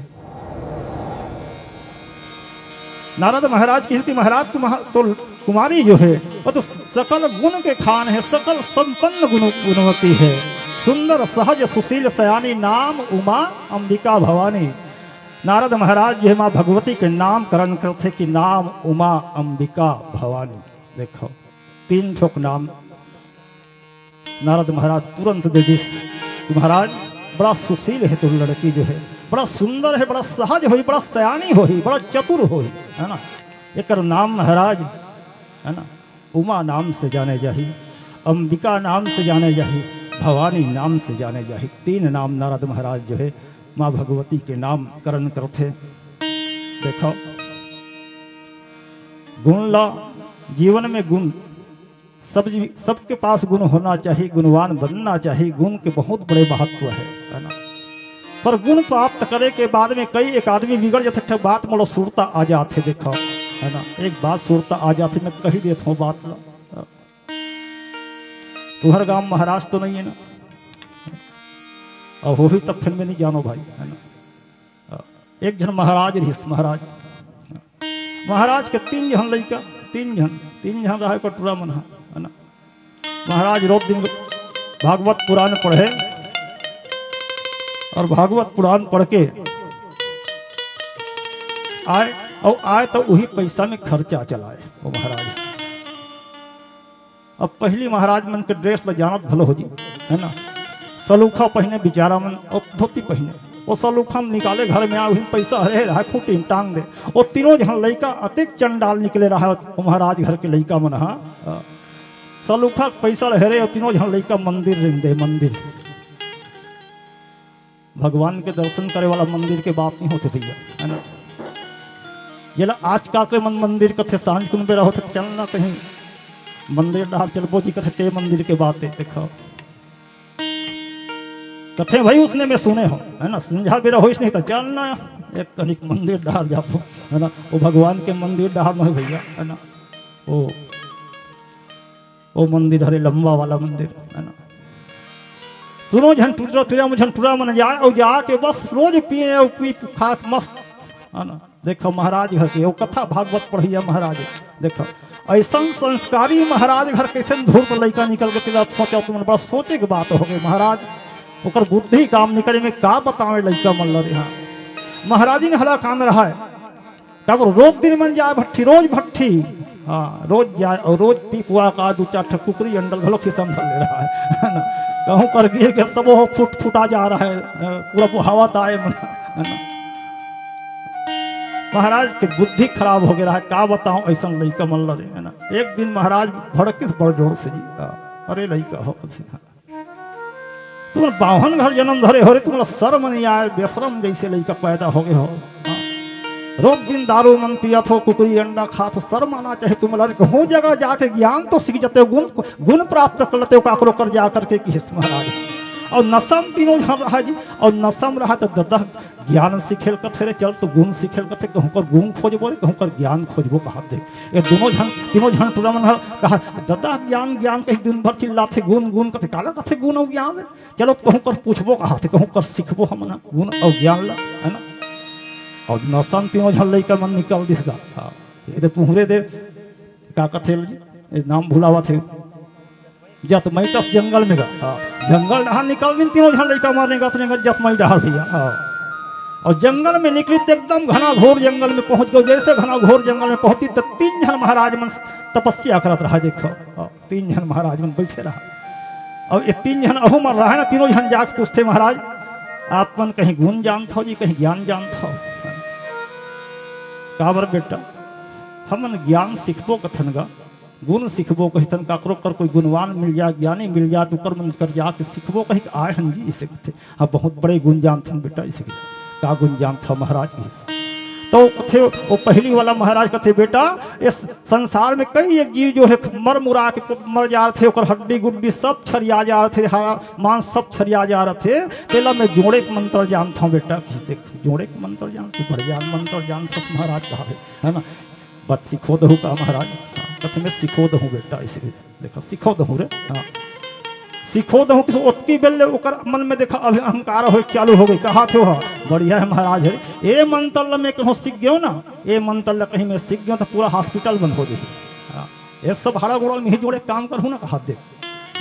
नारद महाराज कहिस कि महाराज, तुम्हार-, तो कुमारी जो है, वो तो सकल गुण के खान है, सकल संपन्न गुण, गुणवती है, सुंदर सहज सुशील सयानी, नाम उमा अंबिका भवानी। नारद महाराज जो है, माँ भगवती के नामकरण करथे कि नाम उमा अंबिका भवानी। देखो, तीन ठोक नाम नारद महाराज तुरंत दे दिस कि महाराज, बड़ा सुशील है तोर लड़की जो है, बड़ा सुंदर है, बड़ा सहज होही, बड़ा सयानी होही, बड़ा चतुर होही, है ना? एकर नाम महाराज, है ना, उमा नाम से जाने जाही, अंबिका नाम से जाने जाही, भवानी नाम से जाने जाही। तीन नाम नारद महाराज जो है, माँ भगवती के नामकरण करथे। देखो, गुण ला, जीवन में गुण, सब जी-, सबके पास गुण होना चाहिए, गुणवान बनना चाहिए। गुण के बहुत बड़े महत्व है, है ना? पर गुण प्राप्त करे के बाद में कई एक आदमी बिगड़ जाथे, एक ठे बात मोला सुरता आ जाथे, देखो, है ना? एक बात सुरता आ जाथे, मैं कही देत हूँ बात ला। तुहर गांव महाराज तो नहीं है ना, और होही तब फिर मैं नहीं जानो भाई, है ना? एक झन महाराज रहिस, महाराज, महाराज के तीन झन लइका, तीन झन, तीन झन रहे कटुरा मन ह, है ना? महाराज रोज दिन भागवत पुराण पढ़े और भागवत पुराण पढ़ के आय, और आय तो उही पैसा में खर्चा चलाय वो महाराज। अब पहिली महाराज मन के dress ल जानत घलो हो जी, है ना? सलूखा पहिने बिचारा मन, अउ धोती पहिने। वो सलूखा म निकाले घर में आ, उही म पैसा हरे रहा, खूंटी म टांग दे। वो तीनों झन लइका अतेक चंडाल निकले रहा, वो महाराज घर के लइका मन हा। सलूखा के पैसा ल हेरे, वो तीनों झन लइका मंदिर रेंग दे, मंदिर। भगवान के दर्शन करे वाला मंदिर के बात नहीं होथे भैया, है ना? जेला आजकल के मन मंदिर कथे, सांझ कुन बेरा होथे, चल ना कहीं मंदिर डहार चलबो जी कथे, ते मंदिर के बात है, देखो। कथे भाई, उसने मैं सुने हो, है ना, संझा बेरा होइस नहीं तो चल ना एक कनिक मंदिर डहार जाबो, है ना, वो भगवान के मंदिर डहार में भैया, है ना, वो वो मंदिर हरे लंबा वाला मंदिर, है ना? तीनों झन टुरा, टुरा, झन टुरा मन जाय, अउ जाके बस रोज पिए अउ पी खा के मस्त, है ना? देखो महाराज घर के, वो कथा भागवत पढ़िया महाराज, देखो ऐसन संस्कारी महाराज घर कैसे धूर्त लइका निकल के, तेला सोचो तुमन, बड़ा सोचे के बात हो गई महाराज। ओकर बुद्धि काम निकले में का बतावे लइका मन ल रे, हाँ। महाराजी ने हला कान रहा है, काबर रोज दिन मन जाय भट्ठी, रोज भट्ठी। हाँ, रोज जाय अउ रोज पी पुआ का दू चार ठो कुकरी अंडल घलो खिसम धर ले रहा है, है ना? कहूँ कर गिर के सबो हो फुट फुटा जा रहा है, अ, पूरा बोहावत आय मन, है ना? महाराज के बुद्धि खराब हो गया है, का बताऊं ऐसन लइका मन ल रे, है ना? एक दिन महाराज भड़किस बड़ जोर से जी, हाँ, अरे लइका हो कथे, हाँ। तुमन बाम्हन घर जन्म धरे हो रे, तुमला शर्म नहीं आय, बेशरम जैसे लइका पैदा हो गए हो। हाँ। रोज दिन दारू मन पियत हो, कुकरी अंडा खात हो, शर्म आना चाहिए तुमला। अरे कहूँ जगह जाके ज्ञान तो सीख जाते हो, गुण, गुण प्राप्त कर लेते हो काकरो कर जा करके, किहिस महाराज। अउ नशा म तीनों झन रहा जी, अउ नशा म रहा त ददा ज्ञान सीखे ल कथे रे, चल तो गुण सीखे ल कथे, कहूँ कर गुण खोजबो रे, कहूँ कर ज्ञान खोजबो कहा दे। ये दोनों झन, तीनों झन टूरा मन ह कहा, ददा ज्ञान, ज्ञान कही दिन भर चिल्लाथे, गुण, गुण कथे, काला कथे गुण अउ ज्ञान? चलो, कहूँ कर पूछबो कहा थे, कहूँ कर सीखबो हमन ह गुण अउ ज्ञान ला, है ना? अउ नशा म तीनों झन लइका मन निकल दिस गा। हाँ, ये दे पुहरे दे, का कथे ल-, ये नाम भुलावत हे। जतमई टस जंगल में गा। हाँ, जंगल डहार निकल दिन तीनों झन लइका मन रेंगत रेंगत जतमई डहार भैया। हाँ। अउ जंगल में निकली त एकदम घना घोर जंगल में पहुँच गयो। जैसे घना घोर जंगल में पहुँची त तीन झन महाराज मन तपस्या करत रहा, देखो। हाँ। तीन झन महाराज मन बइठे रहा। अउ ये तीन झन अहू मन रहा ना, तीनों झन जाके पूछथे, महाराज, आप मन कहीं गुण जानत हव जी, कहीं ज्ञान जानत हव? काबर बेटा, हमन ज्ञान सीखबो कथन गा, गुण सीखबो कहिथन, काकरो कर कोई गुणवान मिल जाए, ज्ञानी मिल जाए, त ओकर मन कर जाके सीखबो कहि के आए हन जी, अइसे कथे। हाँ, बहुत बड़े गुण जानथन बेटा, अइसे कथे। का गुण जानथव महाराज? कहिस। तो कथे, वो पहली वाला महाराज कथे, बेटा, इस संसार में कई एक जीव जो है मर मुरा के मर जाथे, ओकर हड्डी गुड्डी सब छरिया जाथे, हा-, मांस सब छरिया जाथे, तेला मैं जोड़े के मंत्र जानथव बेटा। कहिस, देख, जोड़े के मंत्र जानथव, बढ़िया मंत्र जानथस महाराज कहा है, है ना? बत सिखो दहू का महाराज? हाँ, कथे मैं सिखो दहूँ बेटा, अइसे कथे। देखा, सिखो दहूँ रे। हाँ। सिखो दहूँ, किस ओतकी बेल ले ओकर मन में देखा अभी अहंकार होय चालू हो गई। कहा थे हो, बढ़िया है महाराज है, ए मंत्र ल मैं कहूँ सीख गयो ना, ए मंत्र ल कहीं मैं सीख गयो त पूरा hospital बंद हो जाही। हाँ। ये सब हाड़ा गोड़ा ल मिही जोड़े काम करहूँ ना, कहा दे।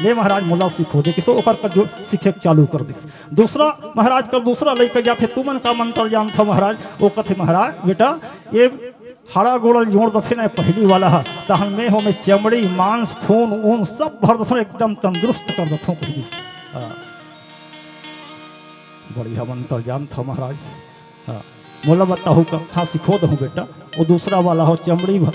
ले महाराज, मोला सिखो दे, किसो ओकर कर जो सीखे के चालू कर दिस। दूसरा महाराज कर दूसरा लइका जाथे, तुमन का मंत्र जानथव महाराज? वो कथे, महाराज बेटा, ये हाड़ा गोड़ा ल जोड़ दथे ना पहली वाला ह, तहन में हो में चमड़ी, मांस, खून, ऊन सब भर दथों, एकदम तंदुरुस्त कर दथों, कहि दिस। हाँ। बढ़िया मंत्र जानथव महाराज। हाँ। मोला बताहू का? हाँ, सिखो दहूँ बेटा। वो दूसरा वाला हो, चमड़ी भर,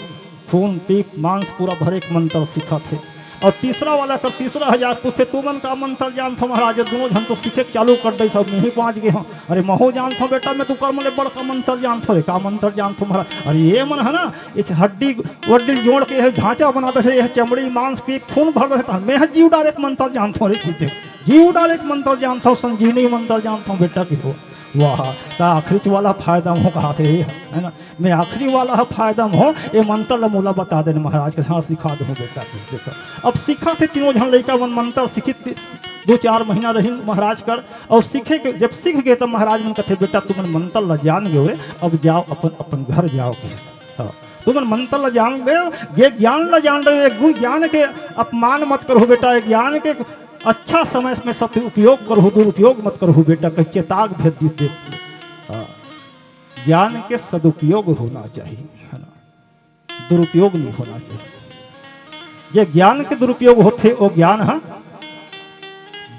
खून, पीप, मांस पूरा भरे के मंत्र सिखाथे। अउ तीसरा वाला कर तीसरा हजार पूछथे, तुमन का मंत्र जानथव महाराज? ये दोनों झन तो सीखे के चालू कर दे, सब में ही पहुंच गए हो। अरे महू जानथव बेटा, मैं तो कर मले बड़का मंत्र जानथव रे। का मंत्र जानथव महाराज? अरे ये मन है ना, ये हड्डी वड्डी जोड़ के ये ढांचा बना देथे, ये चमड़ी मांस पीप खून भर देथे, तहन मैं ह जीव डारे के मंत्र जानथव रे। कहिथे, जीव डारे के मंत्र जानथव, संजीवनी मंत्र जानथव बेटा, कहिथे। वाह, त आखिरी वाला फायदा में हो कहा थे, है ना? मैं आखिरी वाला ह फायदा में हो, ये मंत्र ल मोला बता देना महाराज, कहिथे हाँ, सिखा दहूँ बेटा, कहिस। देखा, अब सीखा थे तीनों झन लइका मन मंत्र सीखित, दो चार महीना रहिन महाराज कर, अउ सीखे के, जब सीख गए तब महाराज मन कथे, बेटा तुमन मंत्र ल जान गए हो रे, अब जाओ अपन अपन घर जाओ, कहिस। हाँ, तुमन मंत्र ल जान गए हो, ये ज्ञान ल जान रहे हो, ये गुण ज्ञान के अपमान मत करहू बेटा, ये ज्ञान के अच्छा समय में सदुपयोग करहू, दुरुपयोग मत करहू बेटा, कहि चेताक भेज दिस। हाँ। ज्ञान के सदुपयोग होना चाहिए, है ना, दुरुपयोग नहीं होना चाहिए। जे ज्ञान के दुरुपयोग होथे, वो ज्ञान ह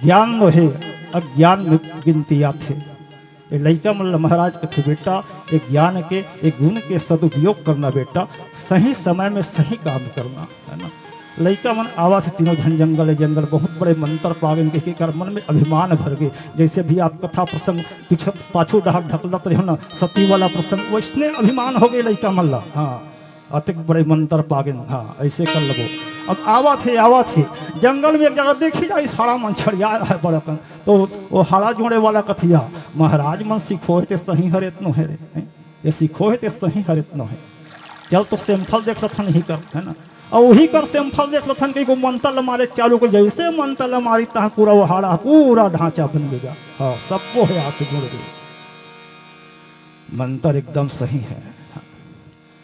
ज्ञान नोहे, अज्ञान में गिनती आथे। ये लइका मन ल महाराज कथे, बेटा, ये ज्ञान के, ये गुण के सदुपयोग करना बेटा, सही समय में सही काम करना, है ना। लइका मन आवत हे तीनों झन जंगल, जंगल बहुत बड़े मंत्र पागेन कहिके कर मन में अभिमान भर गे। जैसे भी आप कथा प्रसंग पीछे पाछू डहर ढकलत रहे हो ना, सती वाला प्रसंग, वैसने अभिमान हो गए लइका मन ला। हाँ, अतेक बड़े मंत्र पागेन, हाँ, ऐसे कर लगो। अब आवत हे, आवत हे, जंगल में एक जगह देखी ना, इस हाड़ा मन छड़िया रहा है बड़ा कन, तो वो हाड़ा जोड़े वाला कथिया, महाराज मन सिखो हे ते सही हरे तनो हे रे, हैं? ये सिखो हे ते सही हरे तनो हे। चल तो सैंपल देख लथन ही कर, है ना? अउ वही कर सैंपल देख लथन कि को मंत्र ल मारे चालू कर, जैसे मंत्र ल मारी तहाँ पूरा वो हाड़ा, पूरा ढांचा बन गया। हाँ, सबको है आके जुड़ गई। मंत्र एकदम सही है।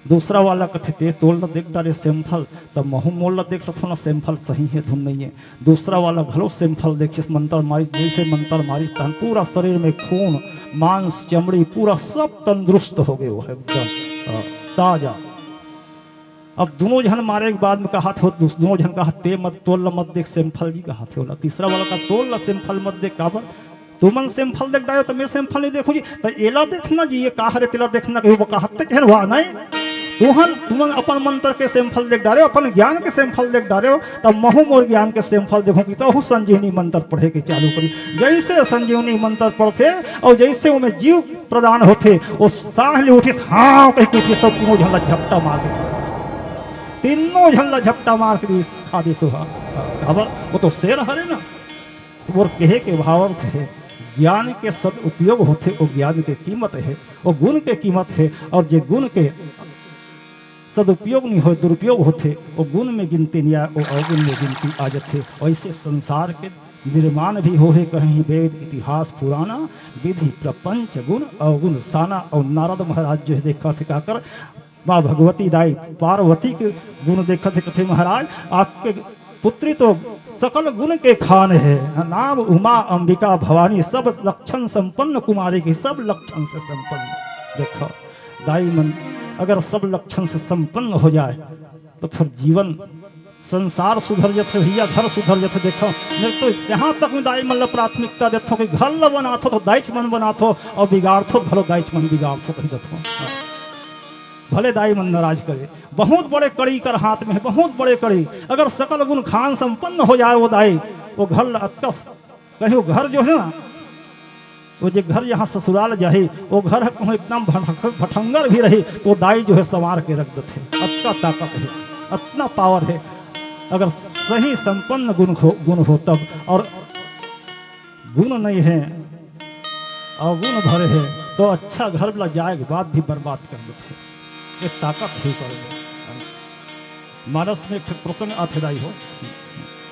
दूसरा वाला कथे, "ते तोल ल देख डारे सैंपल, तब महू मोल ल देख लथों ना, सैंपल सही है, धुन नहीं है।" दूसरा वाला घलो सैंपल देखिस, मंत्र मारिस, जैसे मंत्र मारिस, तहन पूरा शरीर में खून, मांस, चमड़ी, पूरा सब तंदुरुस्त हो गए वो एकदम, हाँ, ताजा। अब दोनों झन मारे के बाद में कहा थे, दोनों झन कहा, "ते मत, तोल ल मत देख सैंपल जी," कहा थे बोला। तीसरा वाला कहा, "तोल ल सैंपल मत देख, काबर?" तुमन सैंपल देख डारे हो, त मैं सैंपल नहीं देखूं जी। त एला देखना जी, ये का हरे, तेला देखना, कहीं वो कहते चहन हुआ नहीं। तुहन, तुमन अपन मंत्र के सेमफल देख डारे हो, अपन ज्ञान के सेमफल देख डारे हो, तब महू मोर ज्ञान के सेमफल देखो कि तहू संजीवनी मंत्र पढ़े के चालू करी। जैसे संजीवनी मंत्र पढ़थे अउ जैसे ओमे जीव प्रदान होथे, वो साँस ले उठिस, हाँ कहि के उठिस, सब तीनों झन ला झपटा मार के खा दिस। तीनों झन ला झपटा मार के दिस, खा दिस ओहा। काबर? वो तो शेर हरे ना। तो मोर कहे के भावार्थ हे, ज्ञान के सदुपयोग होथे, वो ज्ञान के कीमत हे, वो गुण के कीमत हे, अउ जे गुण के सदुपयोग नहीं होय, दुरुपयोग होथे, वो गुण में गिनती नहीं आय, वो अवगुण में गिनती आ जथे। वैसे संसार के निर्माण भी होहे, कहीं वेद इतिहास पुराना, विधि प्रपंच गुण अवगुण साना। अउ नारद महाराज जो हे देखथे का कर, माँ भगवती दाई पार्वती के गुण देखथे, कथे महाराज, आपके पुत्री तो सकल गुण के खान हे, नाम उमा अंबिका भवानी, सब लक्षण संपन्न कुमारी के, सब लक्षण से संपन्न। देखो दाई मन, अगर सब लक्षण से संपन्न हो जाय, तो फिर जीवन, संसार सुधर जथे भैया, घर सुधर जथे। देखो, मैं तो यहाँ तक में दाई मन ला प्राथमिकता देथों कि घर ला बनाथो तो दाईच मन बनाथो, अउ बिगाड़थो घलो दाईच मन बिगाड़थो, कहि देथों। भले दाई मन नाराज करे, बहुत बड़े कड़ी कर हाथ में हे, बहुत बड़े कड़ी। अगर सकल गुण खान संपन्न हो जाय वो दाई, वो घर ला अतका स-, कहीं वो घर जो हे ना, वो जे घर यहाँ ससुराल जाही, वो घर ह कहूँ एकदम भटक-, भटंगर भी रही, तो दाई जो हे संवार के रख देथे। अतका ताकत हे, अतना पावर हे। अगर सही संपन्न गुण हो, गुण हो तब, अउ गुण नहीं हे, अवगुण भरे हे, तो अच्छा घर ला जाय के बाद भी बर्बाद कर देथे। ये ताकत हे ऊपर में। मानस में एक ठो प्रसंग आथे दाई हो,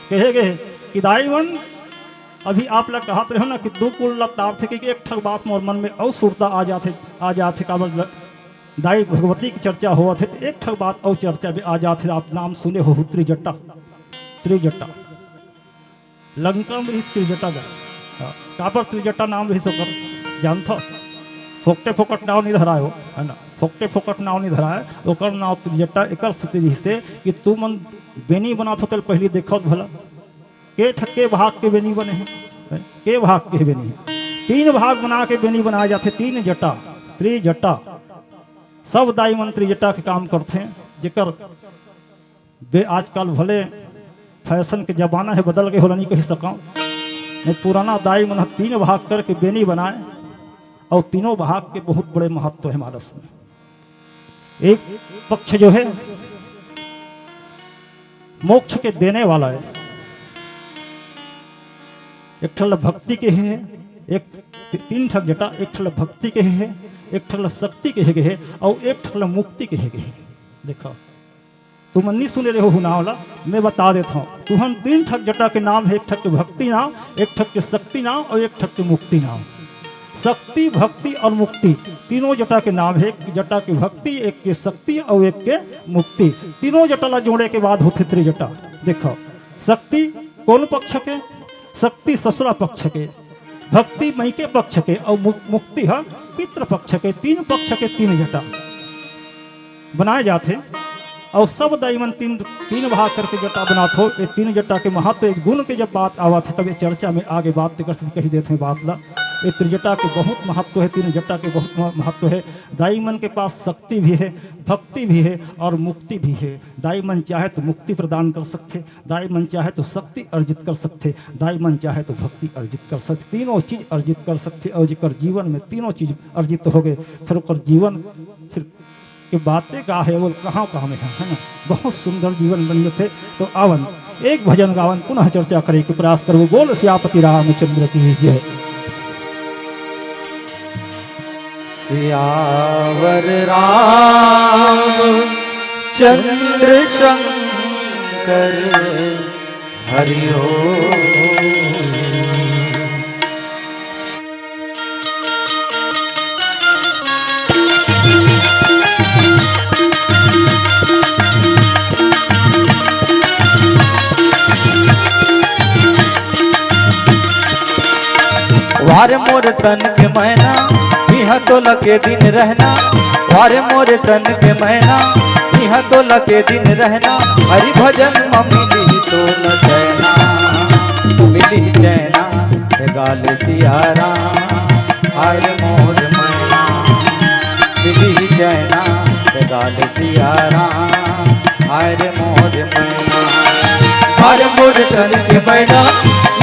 कहे गे कि दाई मन, अभी आप ला कहत रहेंव ना कि दू कुल ला तारथे, कि एक ठक बात मोर मन में अउ सुरता आ जाथे, आ जाथे, काबर ल-, दाई भगवती के चर्चा होवत हे, तो एक ठक बात अउ चर्चा में आ जाथे। आप नाम सुने हो, हो त्रिजटा, त्रिजटा, लंका में रहिस त्रिजटा गा। हाँ, काबर त्रिजटा नाम रहिस ओकर, जानथव? फोकटे फोकट नाव नहीं धराय हो, हे ना? फोकटे फोकट नाव नहीं धराय, ओकर नाव त्रिजटा एकर सेती रहिस हे कि तुमन बेनी बनाथव, तेला पहिली देखव भला, के ठक के भाग के बेनी बने हे, हैं? के भाग के बेनी हे? तीन भाग बना के बेनी बनाय जाथे, तीन जटा, त्रिजटा। सब दाई मन त्रिजटा के काम करथे, जेकर बे-, आजकल भले फैशन के जमाना हे, बदल गे हे, ओला नहीं कहि सकंव। नहीं, पुराना दाई मन ह तीन भाग करके बेनी बनाय, अउ तीनों भाग के बहुत बड़े महत्व हे मानस में। एक पक्ष जो हे मोक्ष के देने वाला हे, एक ठक ल भक्ति कहे हे, एक ती-, तीन ठक जटा, एक ठक ल भक्ति कहे हे, एक ठक ल शक्ति कहे गे हे, अउ एक ठक ल मुक्ति कहे गे हे। देखव, तुमन नहीं सुने रहे हो नाव ला, मैं बता देथंव। तुहन तीन ठक जटा के नाम हे, एक ठक के भक्ति नाव, एक ठक के शक्ति नाव अउ एक ठक के मुक्ति नाव। शक्ति, भक्ति अउ मुक्ति तीनों जटा के नाम हे। एक जटा के भक्ति, एक के शक्ति अउ एक के मुक्ति। तीनों जटा ला जोड़े के बाद होथे त्रिजटा। देखव, शक्ति कोन पक्ष के? शक्ति ससुरा पक्ष के, भक्ति मइके पक्ष के अउ मु-, मुक्ति ह पितृ पक्ष के। तीन पक्ष के तीन जटा बनाय जाथे। अउ सब दाई मन तीन, तीन भाग करके जटा बनाथव। ये तीन जटा के महत्व, एक गुण के जब बात आवत हे, तब ये चर्चा में आगे बात तेकर से कहि देत हंव बात ला। ये त्रिजटा के बहुत महत्व हे, तीन जटा के बहुत म-, महत्व हे। दाई मन के पास शक्ति भी हे, भक्ति भी हे अउ मुक्ति भी हे। दाई मन चाहे तो मुक्ति प्रदान कर सकथे, दाई मन चाहे तो शक्ति अर्जित कर सकथे, दाई मन चाहे तो भक्ति अर्जित कर सकथे, तीनों चीज अर्जित कर सकथे। अउ जेकर जीवन में तीनों चीज अर्जित हो गे, फिर ओकर जीवन फिर के बातें का हे, वो कहाँ कहाँ में हे, हे ना? बहुत सुंदर जीवन बन जथे। तो आवन, एक भजन गावन, पुनः चर्चा करे के प्रयास करबो। बोल सियापति रामचंद्र की जय। सियावर राम चंद्र शंकर हरि ओम। वार मोर तन के मैना, इहाँ तोला के दिन रहना। वार मोर तन के मैना, इहाँ तोला के दिन रहना। हरि भजन म मिलही तोला चैना, मिलही चैना, हे गाल सिया राम। हाय रे मोर मैना, मिलही चैना, हे गाल सिया राम, हाय रे मोर मैना। हाय रे मोर तन के मैना,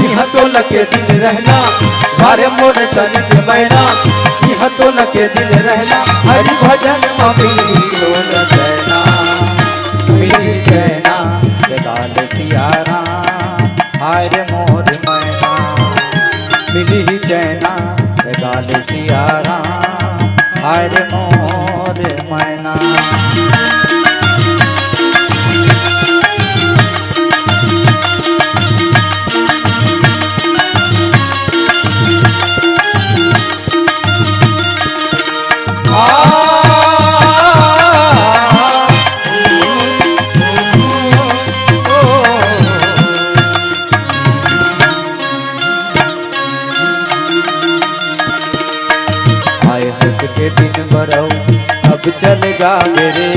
इहाँ तोला के दिन रहना। हाय रे मोर तन के मैना, इहाँ तोला के दिन रहना। हरि भजन म मिली तोला चैना, मिली चैना। गाल सिया राम, हाय रे मोर मैना, मिली चैना। गाल सिया राम, हाय रे मोर मैना। आए हंस के दिन बरऊ, अब चले जाबे रे।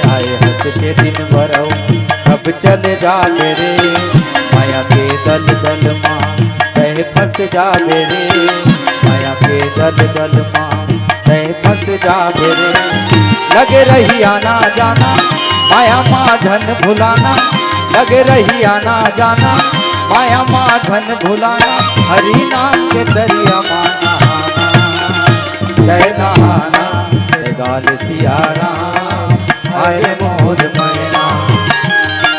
आए हंस के दिन बरऊ, अब चले जाबे रे। माया के दलदल मा तैं फंस जाबे रे। माया के दलदल मा तैं फंस जाबे रे। लगे रही आना जाना, माया मा धन भुलाना। लगे रही आना जाना, माया मा धन भुलाना। हरि नाम के दरिया मा नहाना, तैं नहाना। गाल सिया राम, हाय रे मोर मैना।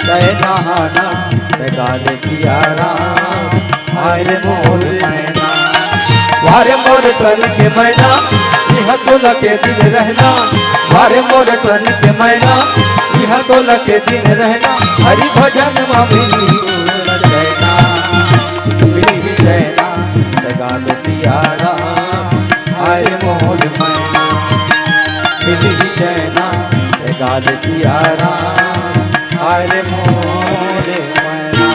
तैं नहाना, गाल सिया राम, हाय रे मोर मैना। हाय रे मोर तन के मैना, इहाँ तोला के दिन रहना। हाय रे मोर तन के मैना, इहाँ तोला के दिन रहना। हरि भजन म मिली चैना, मिली चैना। गाल सिया राम, हाय रे मोर मैना, मिली चैना। गाल सिया राम, हाय रे मोर मैना।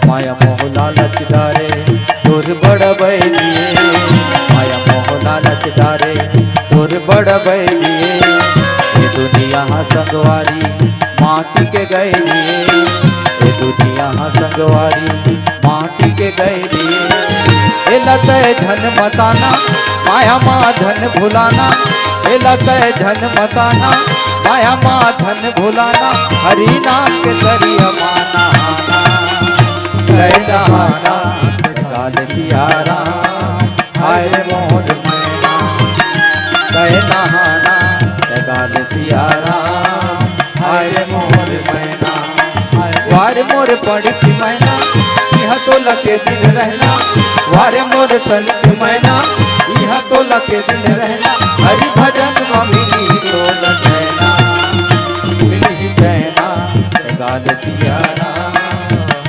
माया मोह लालच डारे तोर बड़ बैरिये। माया मोह लालच डारे तोर बड़ बैरिये। ए दुनिया हा संगवारी माटी के गैरिये। ए दुनिया हा संगवारी माटी के गैरिये। एला तैं झन मताना, माया मा धन भुलाना। एला तैं झन मताना, माया मा धन भुलाना। हरि नाम के दरिया मा नहाना, तैं नहाना। गाल सिया राम, हाय रे मोर मैना। तैं नहाना, गाल सिया राम, हाय रे मोर मैना। वाह रे मोर पड़की मैना, इहाँ तोला के दिन रहना। वाह रे मोर तन के मैना, इहाँ तोला के दिन रहना। हरि भजन म मिली तोला चैना, मिली चैना। गाल सिया राम,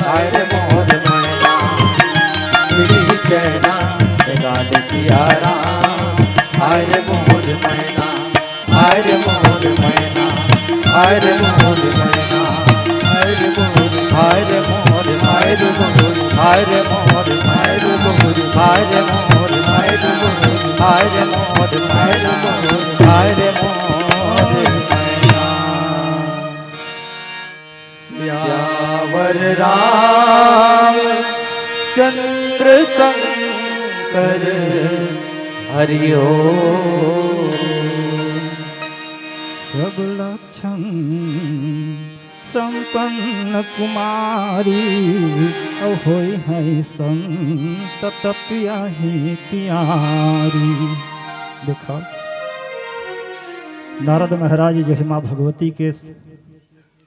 हाय रे मोर मैना, मिली चैना। गाल सिया राम, हाय रे मोर मैना। हाय रे मोर मैना, हाय रे मोर मैना, हाय रे मोर, हाय रे मोर, हाय रे मोर, हाय रे मोर मैना, हाय रे मोर, हाय रे मोर, हाय रे मोर मैना, हाय रे मोर मैना। सियावर रामचंद्र शंकर हरि ओम। सब लक्षण संपन्न कुमारी, अउ होई है संतत पिया ही पियारी। देखा, नारद महाराज जी जैसे माँ भगवती के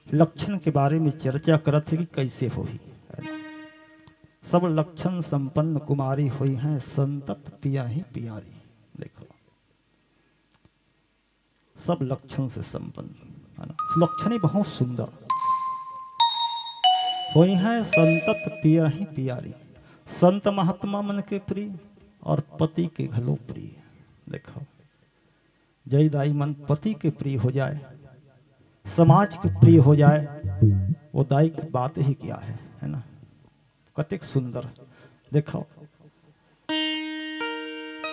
लक्षण के बारे में चर्चा करत हे कि कैसे होही। सब लक्षण संपन्न कुमारी होई हैं, संतत पिया ही पियारी। देखो, सब लक्षण से संपन्न, है ना? लक्षण ही बहुत सुंदर होई हैं, संतत पिया ही पियारी। संत महात्मा मन के प्रिय और पति के घलो प्रिय। देखो, जय दाई मन पति के प्रिय हो जाए, समाज के प्रिय हो जाए, वो दाई की बात ही क्या है, है ना? कतेक सुंदर। देखो,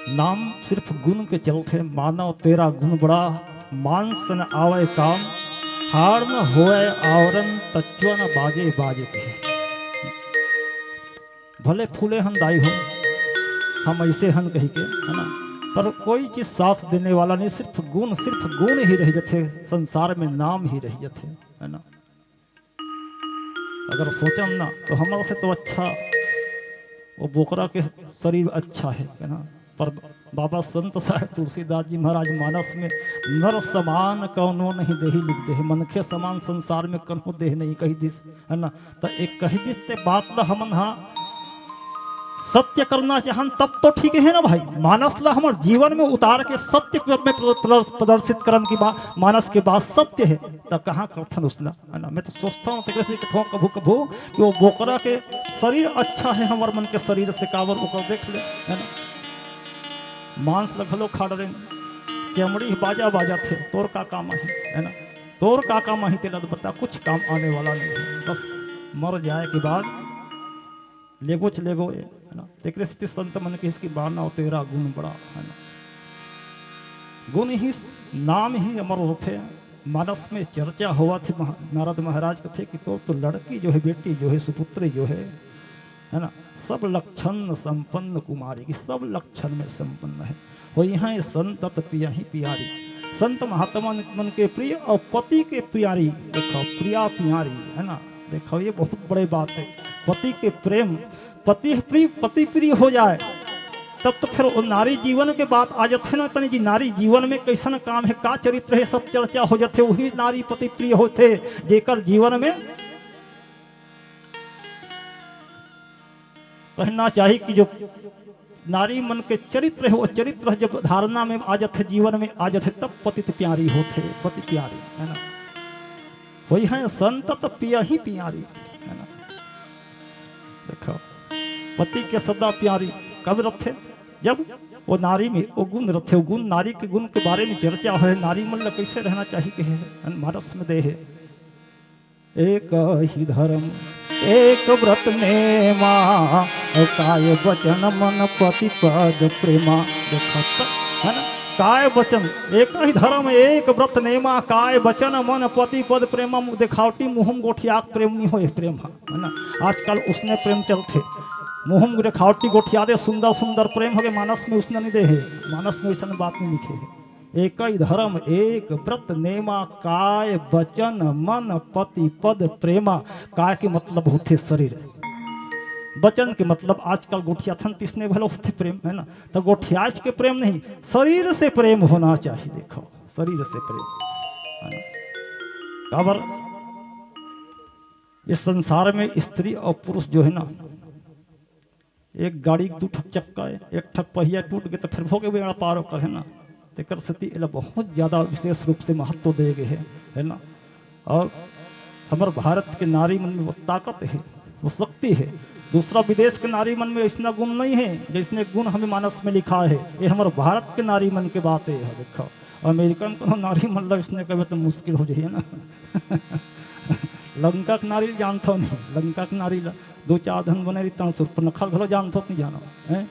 नाम सिर्फ गुण के चलथे, मानव तेरा गुण बड़ा, मानस न आवै काम, हाड़ न होवै आवरण, तच्चो न बाजे बाजे के। भले फूले हन दाई हो, हम ऐसे हन कही के, है ना? पर कोई चीज साथ देने वाला नहीं, सिर्फ गुण, सिर्फ गुण ही रह जथे संसार में, नाम ही रह जथे, है ना? अगर सोचन ना, तो हमर से तो अच्छा वो बोकरा के शरीर अच्छा है, है ना? पर बाबा संत साहेब तुलसीदास जी महाराज मानस में, "नर समान कौनो नहीं देहि लिख देहि, मनखे समान संसार में कन्हो देह नहीं" कहि दिस, है ना? तो एक कहि दिस ते बात ला हमन हा सत्य करना चाहन, तब तो ठीक है ना भाई। मानस ला हमर जीवन में उतार के सत्य के रूप में प्रदर्श-, प्रदर्शित करन की बात, मानस के बात सत्य है, तो कहाँ करथन उसला? है ना? मैं तो सोचता हूँ, तेकरे से कहता हूँ कभू कभू कि वो बोकरा के शरीर अच्छा है हमर मन के शरीर से, काबर ओकर देख ले, है ना? मांस ल घलो खा डरेन, चमड़ी बाजा बाजा थे, तोर का काम आही, है ना? तोर का काम आही, तेला तो बता, कुछ काम आने वाला नहीं है। बस मर जाए के बाद लेगोच लेगो ये, है ना? तेकरे सेती संत मन के इसकी बाना और तेरा गुण बड़ा, है ना? गुण ही, नाम ही अमर होथे। मानस में चर्चा होवत हे, महा-, नारद महाराज कथे कि तोर तो लड़की जो है, बेटी जो है, सुपुत्री जो है, है ना, सब लक्षण संपन्न कुमारी की, सब लक्षण में संपन्न है। होइहैं संत अति पियहि पियारी, संत महात्मा मन के प्रिय और पति के प्यारी। देखो, प्रिया प्यारी, है ना, देखो, ये बहुत बड़े बात है। पति के प्रेम, पति प्रिय, पति प्रिय हो जाए, तब तो फिर वो नारी जीवन के बात आ जाथे ना। तनी जी, नारी जीवन में कैसन काम है, का चरित्र है, सब चर्चा हो जाथे, वही नारी पति प्रिय होथे, जेकर जीवन में कहना चाहिए कि जो नारी मन के चरित्र है, वो चरित्र जब धारणा में आ जाथे, जीवन में आ जाथे, तब पति प्यारी होथे, पति प्यारी, है ना? होइहैं संत अति पियहि पियारी, है ना? देखो, पति के सदा प्यारी कब रथे? जब वो नारी में वो गुण रथे, वो गुण, नारी के गुण के बारे में चर्चा होय, नारी मन ला कैसे रहना चाहिए, कहे, है ना? मानस में दे है। एक ही धर्म, एक व्रत नेमा, काय वचन मन पति पद प्रेमा। देखो तो, है ना? काय वचन, एक ही धर्म, एक व्रत नेमा, काय वचन मन पति पद प्रेमा। मु-, देखावटी मुँह म गोठियाक प्रेम नहीं होय, प्रेम ह, है ना? आजकल उसने प्रेम चलथे, मुँह म देखावटी गोठिया दे, सुंदर सुंदर प्रेम होगे, मानस में उसने नहीं दे है, मानस में ऐसन बात नहीं लिखे है। एक ही धर्म, एक व्रत नेमा, काय वचन मन पति पद प्रेमा। काय के मतलब होथे शरीर, वचन के मतलब आजकल गोठियाथन तिसने भलो होथे प्रेम, है ना? तो गोठियाच के प्रेम नहीं, शरीर से प्रेम होना चाहिए। देखो, शरीर से प्रेम, है ना? काबर इस संसार में स्त्री और पुरुष जो है ना, एक गाड़ी के दू ठक चक्का है, एक ठक पहिया टूट गए तो फिर भोगे बेड़ा पार ओकर, है ना? तेकर सेती एला बहुत ज्यादा विशेष रूप से महत्व दे गए है, है ना? और हमर भारत के नारी मन में वो ताकत है, वो शक्ति है। दूसरा विदेश के नारी मन में ऐसना गुण नहीं है, जैसने गुण हमें मानस में लिखा है। ये हमर भारत के नारी मन के बात है, देखो। अमेरिकन कोनो नारी मन ला इसने कहे तो मुश्किल हो जाए ना। लंका के नारी ल जानथो नहीं, लंका के नारी ला दो चार धन बने रहिता, सूर्पनखा घलो जानथो नहीं जानो, हैं?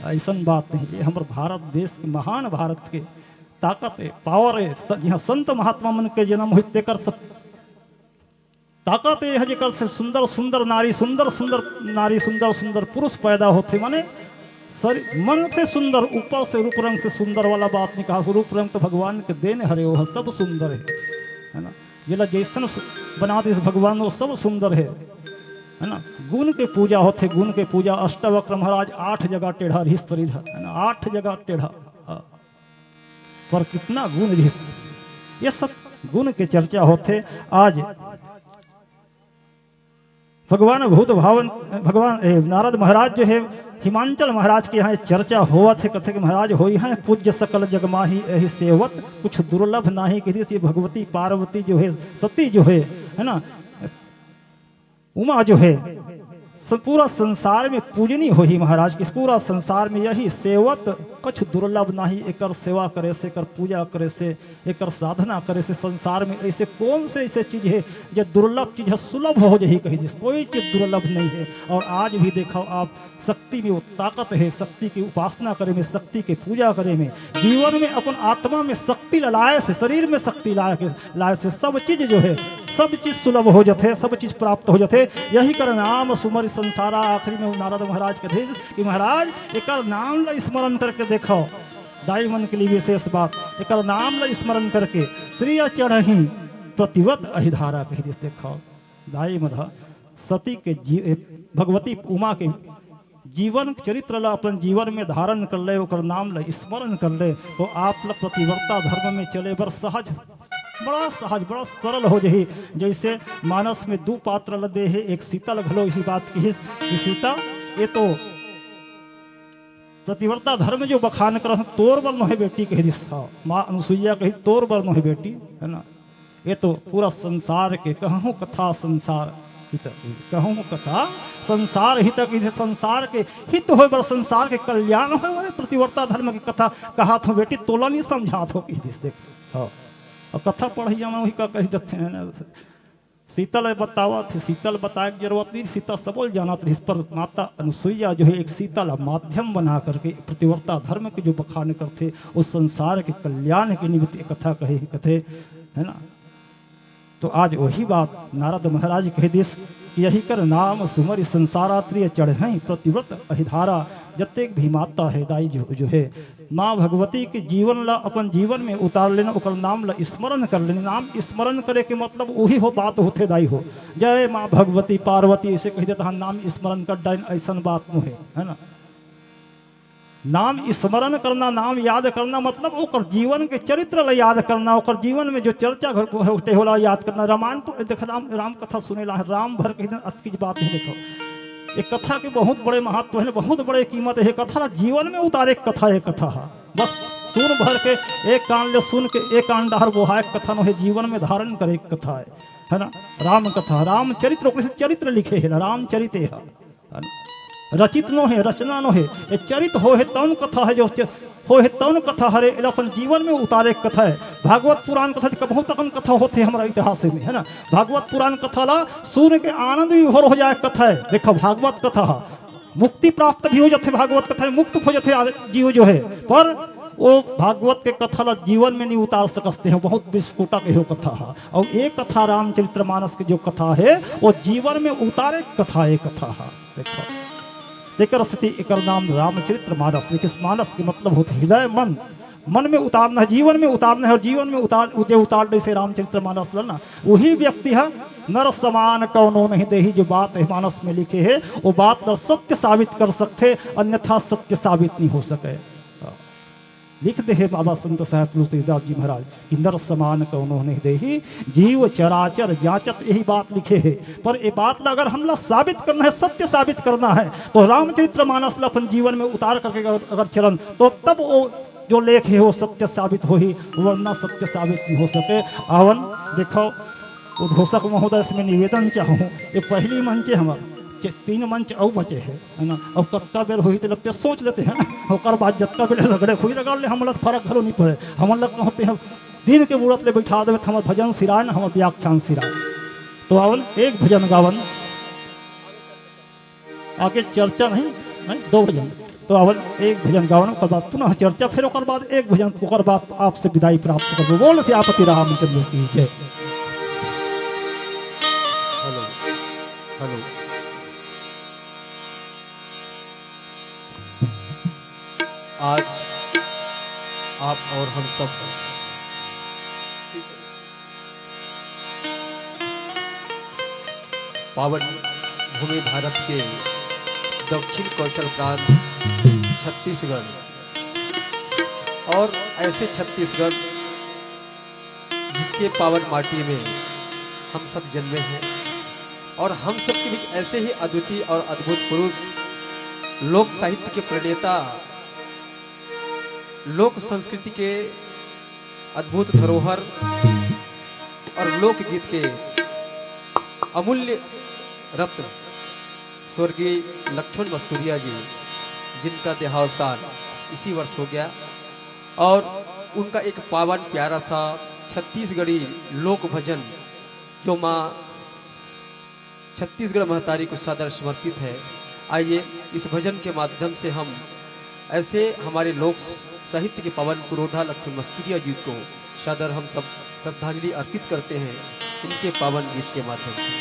ऐसन बात नहीं, ये हमर भारत देश के, महान भारत के ताकत है, पावर है। स-, यहाँ संत महात्मा मन के जन्म होइस, तेकर सब ताकत ये है, जेकर से सुंदर सुंदर नारी, सुंदर सुंदर नारी, सुंदर सुंदर पुरुष पैदा होथे, माने शरीर, मन से सुंदर, ऊपर से रूप रंग से सुंदर वाला बात नहीं कहा। रूप रंग तो भगवान के देन हरे, वो सब सुंदर है, है ना? जेला जैसन सु-, बना दिस भगवान, वो सब सुंदर है, है ना? गुण के पूजा होथे, गुण के पूजा। अष्टावक्र महाराज आठ जगह टेढ़ा रहिस शरीर है, है ना? आठ जगह टेढ़ा, हाँ। पर कितना गुण रहिस, ये सब गुण के चर्चा होथे। आज भगवान भूत भावन, भगवान, ए, नारद महाराज जो है, हिमांचल महाराज के यहाँ चर्चा होवत है, कथे कि महाराज होइहैं पूज्य सकल जग माही, एहि सेवत कुछ दुर्लभ नाही। कहिस ये भगवती पार्वती जो है, सती जो है, है ना, उमा जो है, स-, पूरा संसार में पूजनीय होही महाराज, कि पूरा संसार में यही सेवत कछु दुर्लभ नाही। एकर सेवा करे से, एकर पूजा करे से, एकर साधना करे से संसार में ऐसे कौन से ऐसे चीज हे जो दुर्लभ चीज हे, सुलभ हो जाही कहि दिस। कोई चीज दुर्लभ नहीं है। और आज भी देखो आप, शक्ति में वो ताकत है, शक्ति की उपासना करे में, शक्ति की पूजा करे में, जीवन में अपन आत्मा में शक्ति लाए से, शरीर में शक्ति लाए के, लाए से सब चीज जो है, सब चीज सुलभ हो जाथे, सब चीज प्राप्त हो जाथे। यही कर नाम सुमरि संसारा। आखिरी में नारद महाराज कथे कि महाराज, एकर नाम ला स्मरण करके देखो। दाई मन के लिए विशेष बात, एकर नाम ला स्मरण करके त्रिय चढ़ही प्रतिव्रत अहिधारा कहि दिस। देखो दाई मन ह सती के जी-, ए, भगवती उमा के जीवन चरित्र ला अपन जीवन में धारण कर ले, ओकर नाम ला स्मरण कर ले, तो आप ला पतिव्रता धर्म में चले बर सहज, बड़ा सहज, बड़ा सरल हो जाही। जैसे मानस में दू पात्र ला दे हे, एक सीता ला घलो इही बात किहिस कि सीता, ये तो पतिव्रता धर्म जो बखान करत हन, तोर बर नोहे बेटी कहि दिस। हाँ, माँ अनुसुईया कही, तोर बर नोहे बेटी, है ना, ये तो पूरा संसार के, कहूँ कथा संसार हित, कहूँ कथा संसार हित, कि संसार के हित होय बर, संसार के कल्याण होय बर पतिव्रता धर्म के कथा कहत हों बेटी, तोला नहीं समझात हों कहि दिस। देख, हाँ, और कथा पढ़इया मन वही का कहि देथे, है ना। सीता ल बतावत हे, सीता ल बताए के जरूरत नहीं, सीता सबो ल जानत रहिस, पर माता अनुसुईया जो है एक सीता ला माध्यम बना करके पतिव्रता धर्म के जो बखान करथे, वो संसार के कल्याण के निमित्त ये कथा कहे, कथे, है ना। तो आज वही बात नारद महाराज कह दिस कि यही कर नाम सुमरि संसारा, त्रिय चढ़ही प्रतिव्रत अहिधारा। जतेक भी माता है दाई जो, जो है, माँ भगवती के जीवन ला अपन जीवन में उतार लेना, ओकर नाम ला स्मरण कर लेना। नाम स्मरण करे के मतलब वही हो, बात होथे दाई हो। जय माँ भगवती पार्वती, इसे कह देता हाँ, नाम स्मरण कर डाइन, ऐसन बात नोहे, है ना। नाम स्मरण करना, नाम याद करना मतलब ओकर जीवन के चरित्र ला याद करना, ओकर जीवन में जो चर्चा घर को होते होला याद करना। रामायण तो देख, राम, राम कथा सुने ला है, राम भर के दिन अतकी बात नहीं। देखो, ये कथा के बहुत बड़े महत्व है, बहुत बड़े कीमत है। ये कथा ला जीवन में उतारे के कथा, ये कथा है। बस सुन भर के एक कान ले सुन के एक कान डहर बोहाए के कथा नोहे, जीवन में धारण करे के कथा है, है ना। राम कथा, राम चरित्र, ओकरे से चरित्र लिखे है ना, रामचरित है, है ना। रचित नोहे, रचना नोहे, ये चरित होहे तौन कथा है, जो च-, होहे तौन कथा हरे, एला अपन जीवन में उतारे के कथा है। भागवत पुराण कथा तो बहुत अकन कथा होथे हमारा इतिहास में, है ना। भागवत पुराण कथा ला सुन के आनंद विभोर हो जाए कथा है। देखो भागवत कथा मुक्ति प्राप्त भी हो जाथे, भागवत कथा में मुक्त हो जाथे आद-, जीव जो है, पर वो भागवत के कथा ला जीवन में नहीं उतार सकते हैं, बहुत विस्फोटक है वो कथा है। और एक कथा रामचरित मानस की जो कथा है, वो जीवन में उतारे कथा, एक कथा है। देखो, तेकर सेती एकर नाम रामचरित मानस। देखिए, मानस के मतलब होथे हृदय, मन, मन में उतारना है, जीवन में उतारना है, और जीवन में उतार, जे उतार जैसे रामचरित मानस ला ना, वही व्यक्ति है। नर समान कौनो नहीं देही, जो बात है मानस में लिखे है, वो बात ला सत्य साबित कर सकथे, अन्यथा सत्य साबित नहीं हो सके। लिख दे हे बाबा संत साहेब तुलसीदास जी महाराज कि नर समान कौनो नहीं देही, जीव चराचर जांचत, यही बात लिखे है। पर ये बात ला अगर हमला साबित करना है, सत्य साबित करना है, तो रामचरित्र मानस ला अपन जीवन में उतार करके अगर, अगर चलन, तो तब वो जो लेख है वो सत्य साबित होही, वरना सत्य साबित नहीं हो सके। आवन देखो, उद्घोषक महोदय से मैं निवेदन चाहूँ, ये पहली मंच है हमारा, चे-, तीन मंच अउ बचे है, है ना? अब कतका बेर होही ते लगते सोच लेते हैं ना, ओकर बाद जतका बेर रगड़े खुई रगड़ ले, हमला फरक घलो नहीं पड़े। हमन लग कहते हैं दिन के मुहूर्त ले बैठा देवे, तो हमर भजन सिराय ना, हमर व्याख्यान सिराय। तो आवन एक भजन गावन, आगे चर्चा नहीं, नहीं, दो भजन। तो आवन एक भजन गावन, ओकर बाद पुनः चर्चा, फिर ओकर बाद एक भजन, ओकर बाद आपसे विदाई प्राप्त करबो। बोल सियापति रामचंद्र की जय। Hello, hello. आज आप और हम सब पावन भूमि भारत के दक्षिण कौशल प्रांत छत्तीसगढ़, और ऐसे छत्तीसगढ़ जिसके पावन माटी में हम सब जन्मे हैं, और हम सब के बीच ऐसे ही अद्वितीय और अद्भुत पुरुष, लोक साहित्य के प्रणेता, लोक संस्कृति के अद्भुत धरोहर और लोकगीत के अमूल्य रत्न स्वर्गीय लक्ष्मण मस्तुरिया जी, जिनका देहावसान इसी वर्ष हो गया, और उनका एक पावन प्यारा सा छत्तीसगढ़ी लोक भजन, जो माँ छत्तीसगढ़ महतारी को सादर समर्पित है। आइए, इस भजन के माध्यम से हम ऐसे हमारे लोक साहित्य के पावन पुरोधा लक्ष्मण मस्तुरिया जी को सादर हम सब श्रद्धांजलि अर्पित करते हैं उनके पावन गीत के माध्यम से।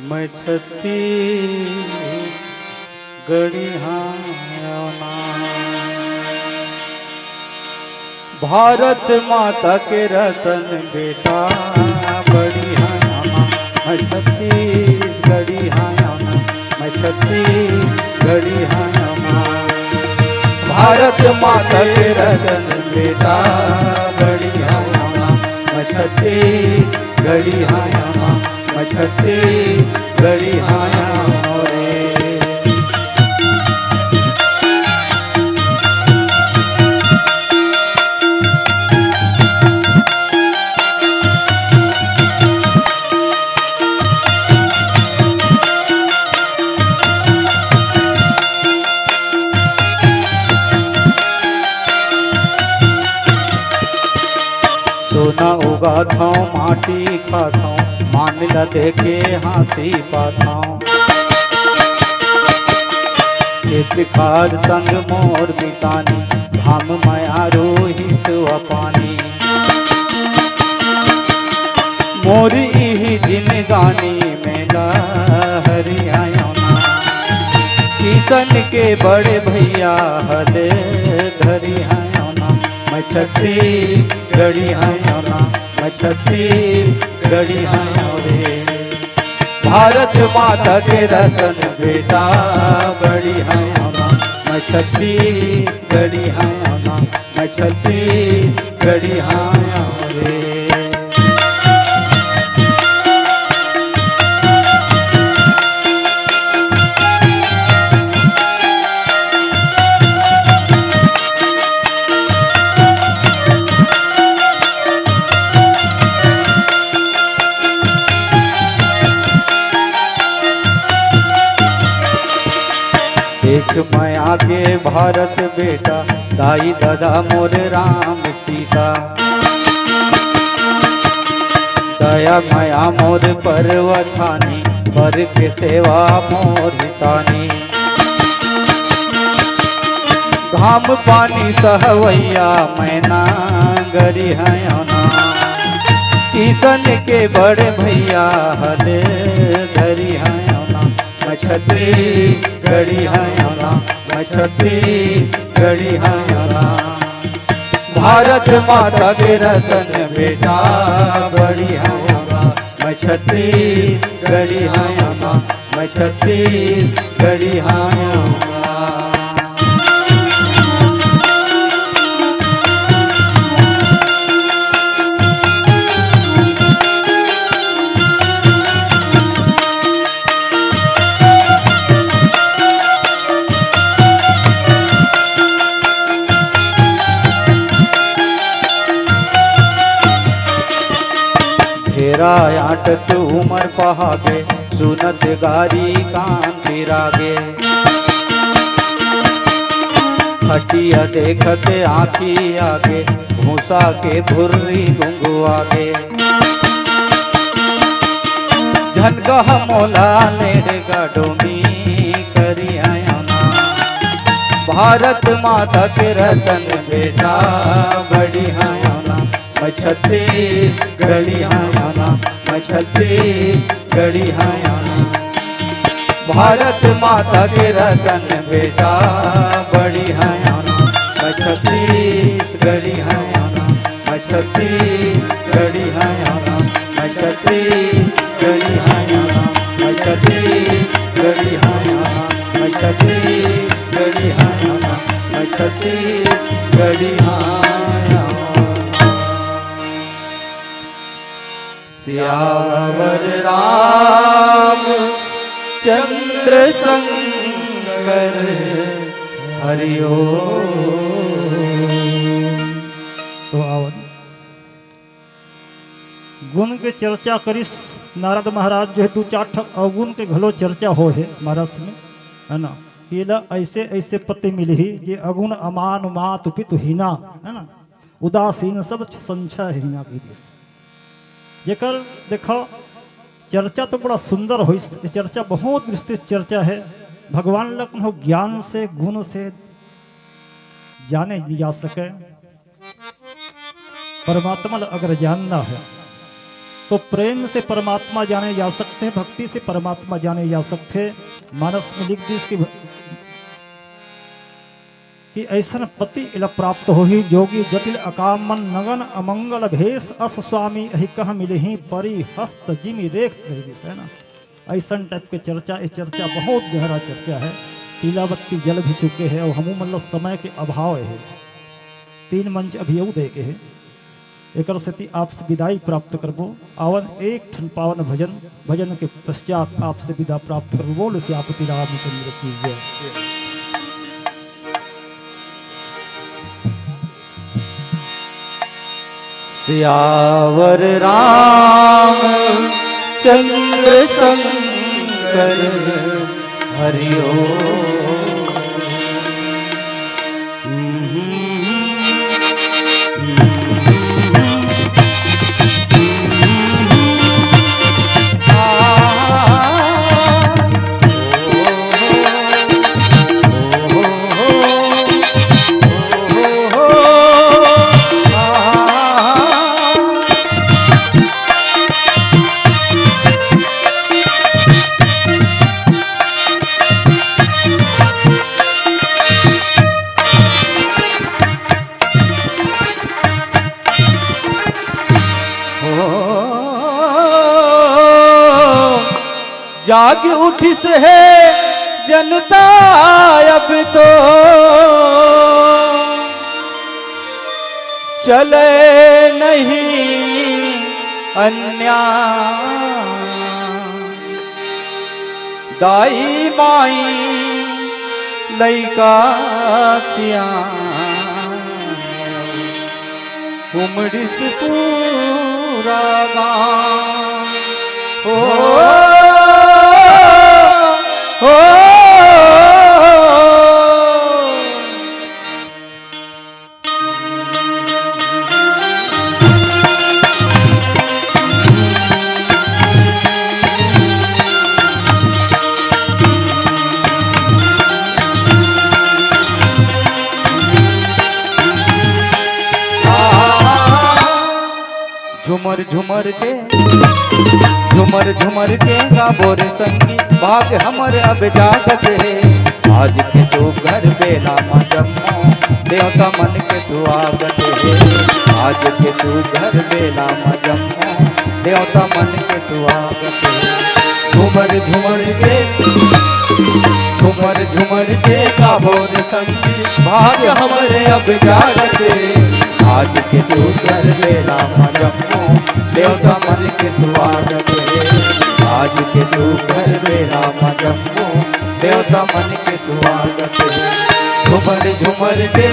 मैं छत्तीसगढ़िया ना। भारत माता के रतन बेटा बड़ी हयाना। मैं छत्तीसगढ़िया ना, मैं छत्तीसगढ़िया ना। भारत माता के रतन बेटा बड़ी हयाना। मैं छत्तीसगढ़िया ना, मैं छत्तीसगढ़िया रे। सोना उगाथौं, माटी खाथौं, मान ल देके हाँसी पाथौं। खेत खार संग मोर मितानी, धाम मया रोहित व पानी। मोर इही जिनगानी में लहरियायो ना, किसन के बड़े भैया हले धरियायो ना। मैं छत्तीसगढ़िया ना, मैं छत्तीसगढ़िया रे। भारत माता के रतन बेटा बड़ी हयाना। मैं छत्तीसगढ़िया ना, मैं छत्तीसगढ़िया रे। देख मया के भारत बेटा, दाई ददा मोर राम सीता। दया मया मोर परवथानी, बर के सेवा मोर हितानी। घाम पानी सहवैया मैं नांगरिहयो ना, किसन के बड़े भैया हले धरिहयो ना। मैं छत्तीसगढ़िया ना, मैं छत्तीसगढ़िया ना। भारत माता के रतन बेटा बड़ी हयाना। मैं छत्तीसगढ़िया ना, मैं छत्तीसगढ़िया ना। घेरा आटत उमर पहागे, सुनत गारी कान पिरागे। खटिया देखत आँखी आगे, भूसा के भुर्री गुंगुआगे। झन कह मोला लेड़गा डोमी करिहयो ना। भारत माता के रतन बेटा बड़ी हयाना। मैं छत्तीसगढ़िया ना, मैं छत्तीसगढ़िया ना। भारत माता के रतन बेटा बड़ी हयाना। मैं छत्तीसगढ़िया ना, मैं छत्तीसगढ़िया ना, मैं छत्तीसगढ़िया ना, मैं छत्तीसगढ़िया ना, मैं छत्तीसगढ़िया ना, मैं छत्तीसगढ़िया ना। सियावर रामचंद्र संग कर हरिओम। तो आवत गुण के चर्चा करिस नारद महाराज, जो है दू चार ठक अवगुण के घलो चर्चा होय हे मानस में, है ना। एला ऐसे ऐसे पति मिलही जे अगुण अमान मात पितु हीना, है ना, उदासीन सब संचय हीना कहि दिस। जेकर देखो चर्चा तो बड़ा सुंदर होइस, ये चर्चा बहुत विस्तृत चर्चा है। भगवान ला कोनो ज्ञान से गुण से जाने नहीं जा सके। परमात्मा ला अगर जानना है तो प्रेम से परमात्मा जाने जा सकथे, भक्ति से परमात्मा जाने जा सकथे। मानस में लिख दिस कि कि अइसन पति एला प्राप्त होही, जोगी जटिल अकाम मन नगन अमंगल भेष, अस स्वामी अहि कह मिलही परी हस्त जिमि रेख, कहि दिस है ना। अइसन टाइप के चर्चा, ये चर्चा बहुत गहरा चर्चा है। तिलावती जल भी चुके हे अउ हमू मन ल समय के अभाव हे, तीन मंच अभी अउ दे के हे। एकर सेती आपसे विदाई प्राप्त करबो। आवन एक ठन पावन भजन, भजन के पश्चात आपसे विदा प्राप्त करबो। बोल सियापति रामचंद्र की जय। सियावर रामचंद्र शंकर हरिओम। हो जाग उठिस हे जनता अब तो, चले नहीं अन्याय। दाई माई लइका सियान, उमड़िस पूरा गाँव। हो, हो, झुमर झुमर के, झुमर झुमर के गाबो रे संगी, भाग हमर अब जागत हे। आज के सुघर बेला म जम्मो देवता मन के सुआगत हे। आज के सुघर बेला म जम्मो देवता मन के सुआगत हे। झुमर झुमर के, झुमर झुमर के गाबो रे संगी, भाग हमर अब जागत हे। आज के सुघर बेला म जम्मो देवता मन के सुआगत हे। आज के सुघर बेला म जम्मो देवता मन के सुआगत हे। झुमर झुमर के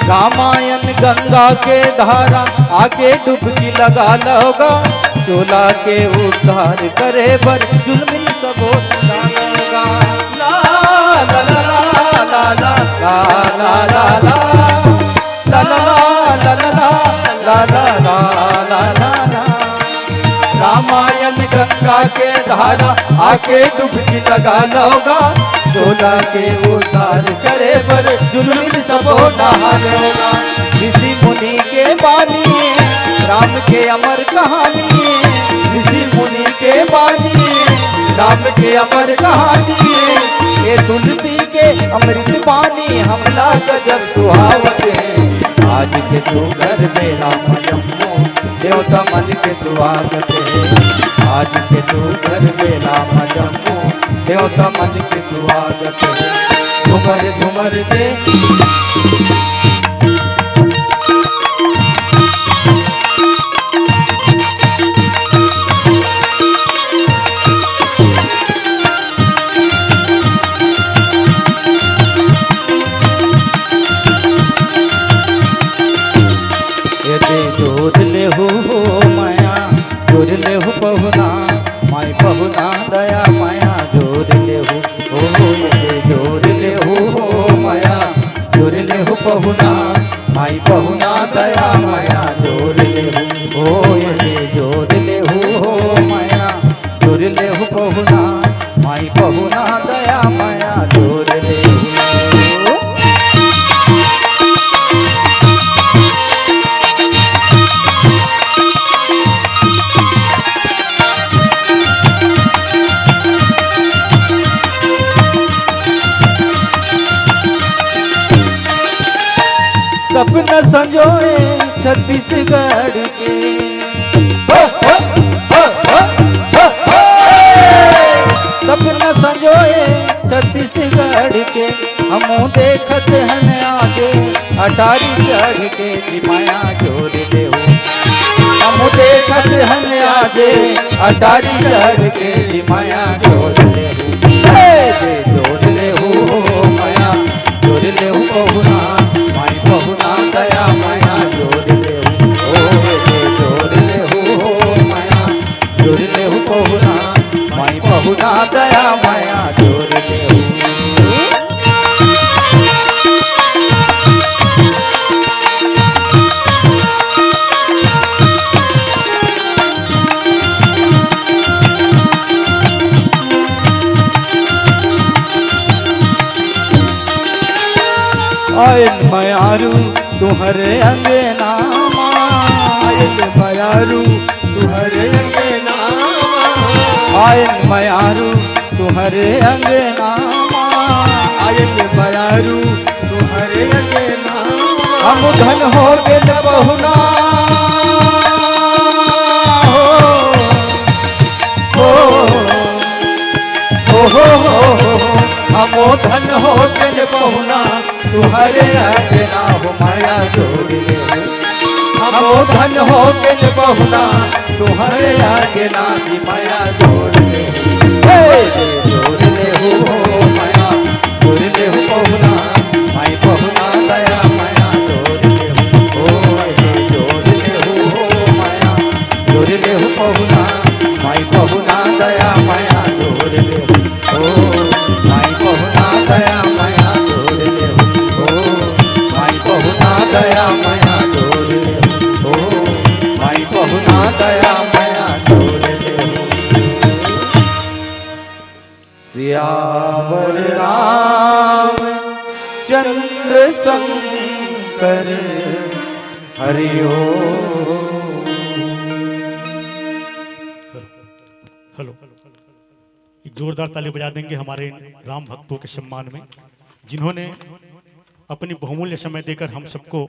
रामायण गंगा के धारा आके डुबकी लगा लव गा, चोला के उद्धार करे बर जुलमी सबो लगा लव गा। ला, ला, ला, ला, ला, ला, ला, ला, ला, ला, ला। ला, ला, ला, ला, ला, ला। रामायण गंगा के धारा आके डुबकी लगा लव गा, चोला के उद्धार करे बर जुलमी सबो नहा लव गा। ऋषि मुनि के बानी, राम के अमर कहानी, ऋषि मुनि के बानी। राम के अमर कहानी, ये तुलसी के अमृत पानी, हमला गजब सुहावत हे। आज के सुघर बेला म जम्मो देवता मन के सुहागत हे। आज के सुघर बेला म जम्मो देवता मन के सुहागत हे। झुमर झुमर के यदि जोर लेहू हो मया, जोर लेहू पहुना, माई पहुना दया मया, जोर लेहू हो, यदि जोर लेहू हो मया, जोर लेहू पहुना, माई पहुना दया मया, जोर लेहू हो, यदि जोर लेहू हो मया, जोर लेहू पहुना, माई पहुना दया मया, जोर लेहू। सपना संजोए छत्तीसगढ़ के। सपना संजोए छत्तीसगढ़ के, हमू देखत हन आगे अटारी चढ़ के, जी मया जोर लेहू। हमू देखत हन आगे अटारी चढ़ के, जी मया जोर लेहू। हे, जे जोर लेहू हो मया, जोर लेहू पहुना, माई पहुना दया मया, जोर लेहू। ओ, जे जोर लेहू हो मया, जोर लेहू पहुना, माई पहुना दया मया, जोर लेहू। आयन मयारू तुहरे अंगना मा। आयन मयारू तुहरे अंगना मा। आयन मयारू तुहरे अंगना मा। आयन मयारू तुहरे अंगना मा। हम धन हो गेन बहुना हो, हो, हो, हो, हो, हो। हमो धन हो गेन बहुना, तुहरे अंगना हो मया जोर लेहू। हमो धन हो गेन बहुना, तुहरे अंगना जी मया जोर लेहू। हे, जोर लेहू हो मया, जोर लेहू बहुना, माई बहुना दया मया जोर लेहू। ओ, हे, जोर लेहू हो मया, जोर लेहू बहुना, माई बहुना दया मया जोर लेहू। ओ, माई बहुना दया मया जोर लेहू। ओ, माई बहुना दया मया जोर लेहू। ओ, माई बहुना दया मया जोर लेहू। सियावर रामचंद्र शंकर हरि ओम। हेलो, एक जोरदार ताली बजा देंगे हमारे इन राम भक्तों के सम्मान में, जिन्होंने अपनी बहुमूल्य समय देकर हम सबको